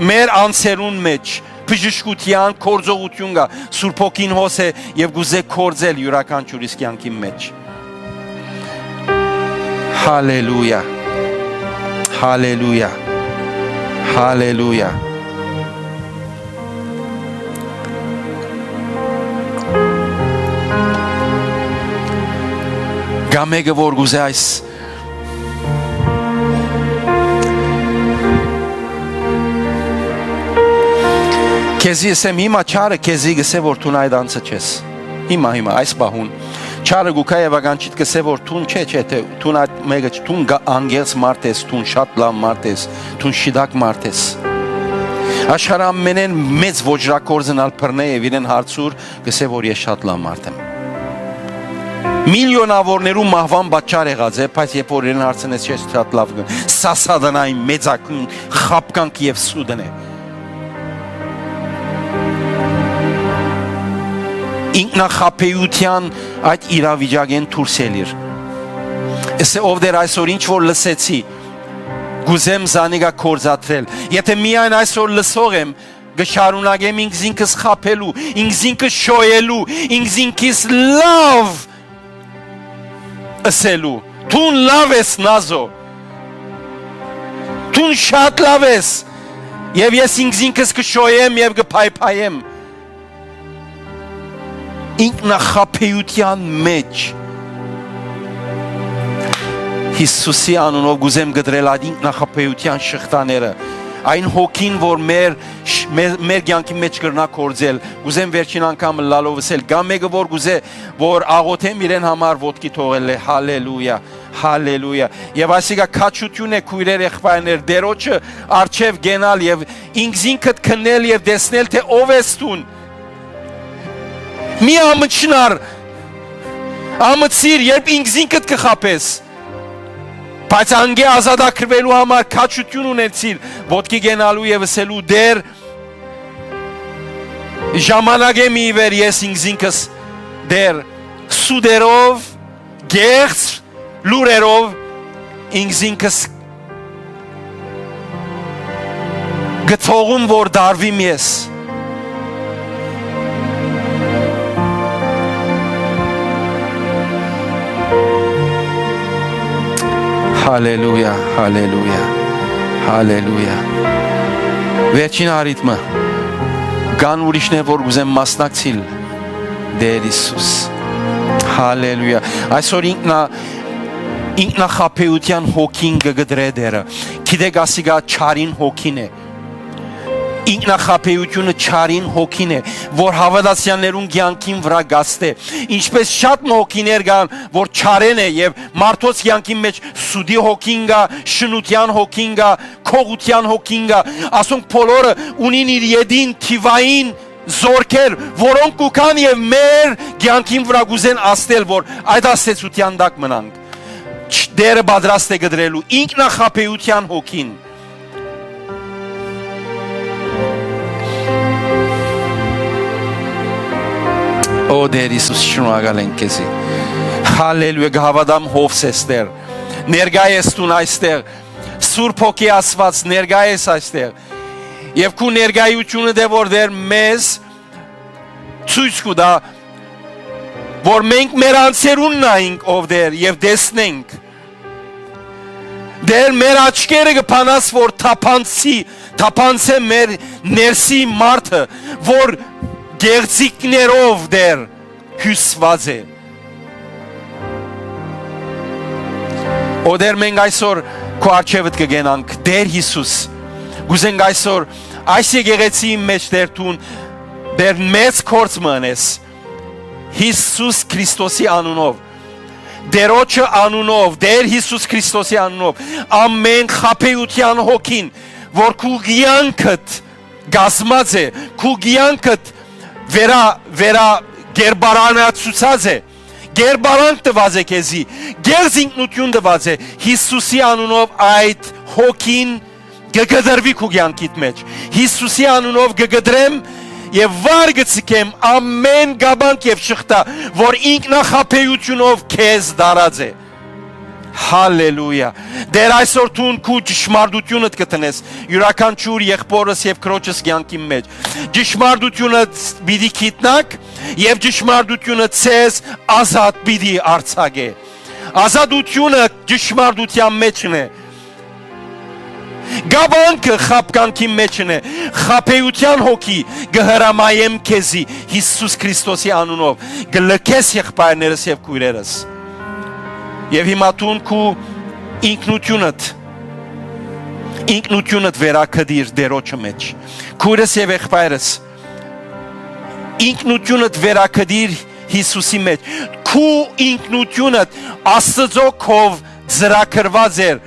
մեր անձերուն մէջ, բժշկութեան գործողութիւն կայ, Սուրբ Հոգին հոս է եւ կ'ուզէ գործել իւրաքանչիւրիս կեանքին մէջ։ Հալելույա։ Հալելույա։ Հալելույա։ Կա մէկը որ կ'ուզէ այս Քեզի ըսեմ, հիմա չարը քեզի կ'ըսէ որ դուն այդ անձը չես։ Հիմա, հիմա, այս պահուն Չարը գուկա եւ ականջիդ կ'ըսէ որ դուն չէ, չէ, թէ դուն այդ մէկը չ-, դուն գա-, անկեղծ մարդ ես, դուն շատ լաւ մարդ ես, դուն շիտակ մարդ ես։ Աշխարհը ամենէն մեծ ոճրագործն ալ բռնէ եւ իրեն հարցուր, կ'ըսէ որ ես շատ լաւ մարդ եմ։ Միլիոնաւորներու մահուան պատճառ եղած է, բայց երբ որ իրեն հարցնես, ես շատ լաւ կն-, սա սատանայի մեծագույն խաբկանք եւ սուտն է։ Ինքնախաբեութեան այդ իրավիճակէն դուրս ելիր։ Ըսէ, ով Տէր, այսօր ինչ որ լսեցի, կ'ուզեմ զանիկա գործադրել։ Եթէ միայն այսօր լսող եմ, կը շարունակեմ ինքզինքս խաբելու, ինքզինքս շոյելու, ինքզինքիս լաւ ըսելու. «Դուն լաւ ես, Նազո, դուն շատ լաւ ես»։ Եւ ես ինքզինքս կը շոյեմ եւ կը փայփայեմ ինքնախաբեութեան մէջ։ Յիսուսի անունով կ'ուզեմ կտրել այդ ինքնախաբեութեան շղթաները, այն հոգին, որ մեր, մեր, մեր կեանքի մէջ կրնայ գործել։ Կ'ուզեմ վերջին անգամ ըլլալով ըսել, կա մէկը, որ կ'ուզէ, որ աղոթեմ իրեն համար, ոտքի թողել է։ Հալելույա, հալելույա։ Եւ այսինքն քաջութիւն է, քոյրեր, եղբայրներ, Տէրոջը առջեւ կենալ եւ ինքզինքդ քննել եւ տեսնել, թէ ով ես դուն։ Մի ամչնար, ամցիր, երբ ինքզինքդ կը խաբես, բայց անկէ ազատագրուելու համար քաջութիւն ունեցիր, ոտքի կենալու եւ ըսելու. «Տէր, ժամանակէ մի ի վեր ես ինքզինքս, Տէր, սուտերով, կեղծ լուրերով ինքզինքս կը թողում, որ դարվիմ ես»։ Հալելույա, հալելույա, հալելույա։ Վերջին առիթ մը, կան ուրիշներ, որ կ'ուզեն մասնակցիլ, Տէր Յիսուս։ Հալելույա։ Այսօր ինքնա-, ինքնախաբեութեան հոգին կը կտրէ Տէրը։ Գիտեք, ասիկա չարին հոգին է։ Ինքնախաբեութիւնը չարին հոգին է, որ հաւատացեալներուն կեանքին վրայ կ'ազդէ։ Ինչպէս շատ մը հոգիներ կան, որ չարեն է եւ մարդոց կեանքին մէջ սուտի հոգին կայ, շնութեան հոգին կայ, գողութեան հոգին կայ, ասոնք բոլորը ունին իր ետին թիւային զօրքեր, որոնք կու գան եւ մեր կեանքին վրայ կ'ուզեն ազդել, որ այդ ազդեցութեան տակ մնանք։ Չ-, Տէրը պատրաստ է կտրելու ինքնախաբեութեան հոգին։ Ո Տէր Յիսուս, շնորհակալ ենք քեզի։ Հալելույա, կը հաւատամ հովս ես, Տէր։ Ներկայ ես դուն այստեղ։ Սուրբ Հոգի Աստուած, ներկայ ես այստեղ։ Եւ քու ներկայութիւնդ է, որ Տէր մեզ ցոյց կու տայ, որ մենք մեր անձերուն նայենք, ով Տէր, եւ տեսնենք։ Տէր, մեր աչքերը կը բանաս, որ թափանցի, թափանցէ մեր ներսի մարդը, որ գեղձիկներով, Տէր, հիւսուած է։ Ո Տէր, մենք այսօր քու առջեւդ կը կենանք, Տէր Յիսուս, կ'ուզենք այսօր այս եկեղեցիի մէջ, Տէր, դուն, Տէր, մեծ գործ մը ընես, Յիսուս Քրիստոսի անունով, Տէրոջը անունով, Տէր Յիսուս Քրիստոսի անունով, ամեն խաբեութեան հոգին, որ քու կեանքդ կազմած է, քու կեանքդ վերա-, վերա-, կերպարանացուցած է, կերպարանք տուած է քեզի, կեղծ ինքնութիւն տուած է, Յիսուսի անունով այդ հոգին կը կտրուի քու կեանքիդ մէջ։ Յիսուսի անունով կը կտրեմ եւ վար կը ցկեմ ամէն կապանք եւ շղթա, որ ինքնախաբեութիւնով քեզ դարած է։ Հալելույա։ Տէր, այսօր դուն քու ճշմարտութիւնդ կը տնես յուրաքանչյուր եղբորս եւ քրոջս կեանքին մէջ։ Ճշմարտութիւնը պիտի գիտնաք եւ ճշմարտութիւնը ձեզ ազատ պիտի արձակէ։ Ազատութիւնը ճշմարտութեան մէջն է։ Կապանքը խաբկանքի մէջն է։ Խաբեութեան հոգի կը հրամայեմ քեզի Յիսուս Քրիստոսի անունով, կը լքես եղբայրներս եւ քոյրերս։ Եւ հիմա դուն քու ինքնութիւնդ, ինքնութիւնդ վերագտիր Տէրոջը մէջ։ Քոյրս եւ եղբայրս, ինքնութիւնդ վերագտիր Յիսուսի մէջ։ քու ինքնութիւնդ Աստուծոյ քով ծրագրուած էր,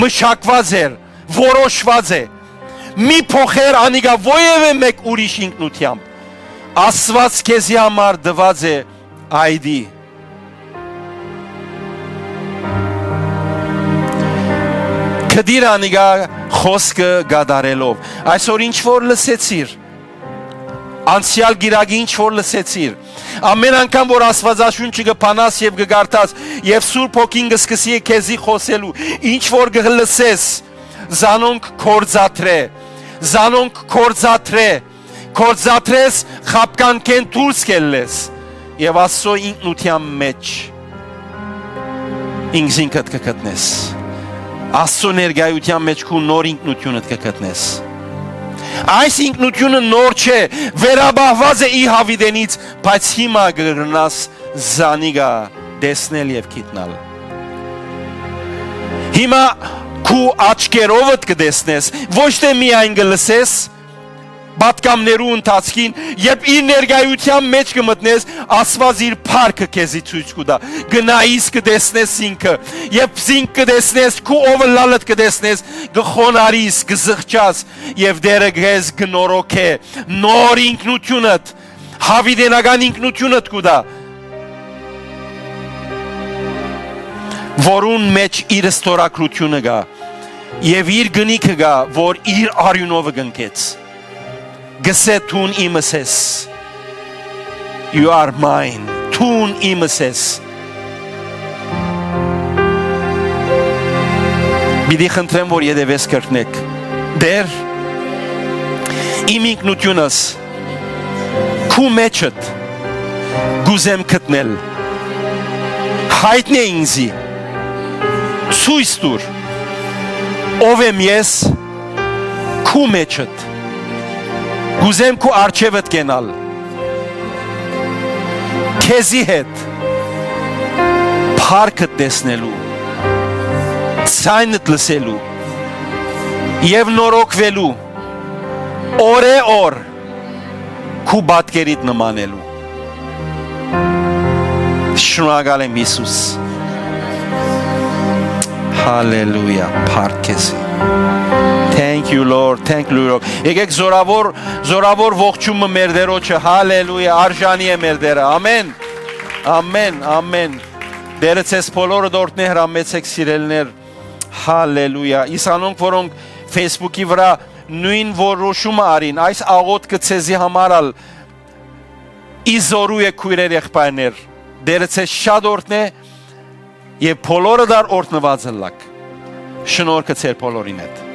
մշակուած էր, որոշուած է։ Մի փոխեր անիկա որեւէ մէկ ուրիշ ինքնութեամբ։ Աստուած քեզի համար տուած է ID։ Գտիր անիկա խօսքը կատարելով։ Այսօր ինչ որ լսեցիր, անցեալ կիրակի ինչ որ լսեցիր, ամէն անգամ որ Աստուածաշունչը կը բանաս եւ կը կարդաս, եւ Սուրբ Հոգին կը սկսի քեզի խօսելու, ինչ որ կը լսես, զանոնք գործադրէ, զանոնք գործադրէ, գործադրես, խաբկանքէն դուրս կ'ելլես եւ Աստուծոյ ինքնութեան մէջ ինքզինքդ կը գտնես։ Աստուծոյ ներկայութեան մէջ քու նոր ինքնութիւնդ կը գտնես։ Այս ինքնութիւնը նոր չէ, վերապահուած է ի յաւիտենից, բայց հիմա կը կրնաս զանիկա տեսնել եւ գիտնալ։ Հիմա քու աչքերովդ կը տեսնես, ոչ թէ միայն կը լսես, պատգամներու ընթացքին, երբ իր ներկայութեան մէջ կը մտնես, Աստուած իր փառքը քեզի ցոյց կու տայ։ Կը նայիս, կը տեսնես զինքը, երբ զինք կը տեսնես, քու ով ըլլալդ կը տեսնես, կը խոնարհիս, կը զղջաս, եւ Տէրը քեզ կը նորոգէ, նոր ինքնութիւնդ, յաւիտենական ինքնութիւնդ կու տայ, որուն մէջ իր ստորագրութիւնը կայ եւ իր կնիքը կայ, որ իր արիւնովը կնքեց։ Կ'ըսէ. «Դուն իմս ես, you are mine, դուն իմս ես»։ Պիտի խնդրեմ, որ ետեւէս կրկնեք. «Տէր, իմ ինքնութիւնս քու մէջդ կ'ուզեմ գտնել, յայտնէ ինծի, ցոյց տուր, ով եմ ես քու մէջդ, կ'ուզեմ քու առջեւդ կենալ, քեզի հետ փառքդ տեսնելու, ձայնդ լսելու եւ նորոգուելու, օրէ օր քու պատկերիդ նմանելու»։ Շնորհակալ եմ, Յիսուս։ Հալելույա, փառք քեզի։ Thank you, Lord, thank you, Lord։ Եկեք զորավոր, զորավոր ողջումը մեր Տէրոջը, հալելույա, արժանի է մեր Տէրը, ամեն, ամեն, ամեն։ Տէրը ձեզ բոլորը դորտնե, հրամեցեք, սիրելիներ, հալելույա։ Իսկ անոնք, որոնք Facebook-ի վրա նոյն որոշումը առին, այս աղօթքը ձեզի համար ալ ի զօրու է, քոյրեր, եղբայրներ, Տէրը ձեզ շատ օրհնէ եւ բոլորը դար օրհնուած ըլլաք։ Շնորհքը ձեր բոլորին հետ։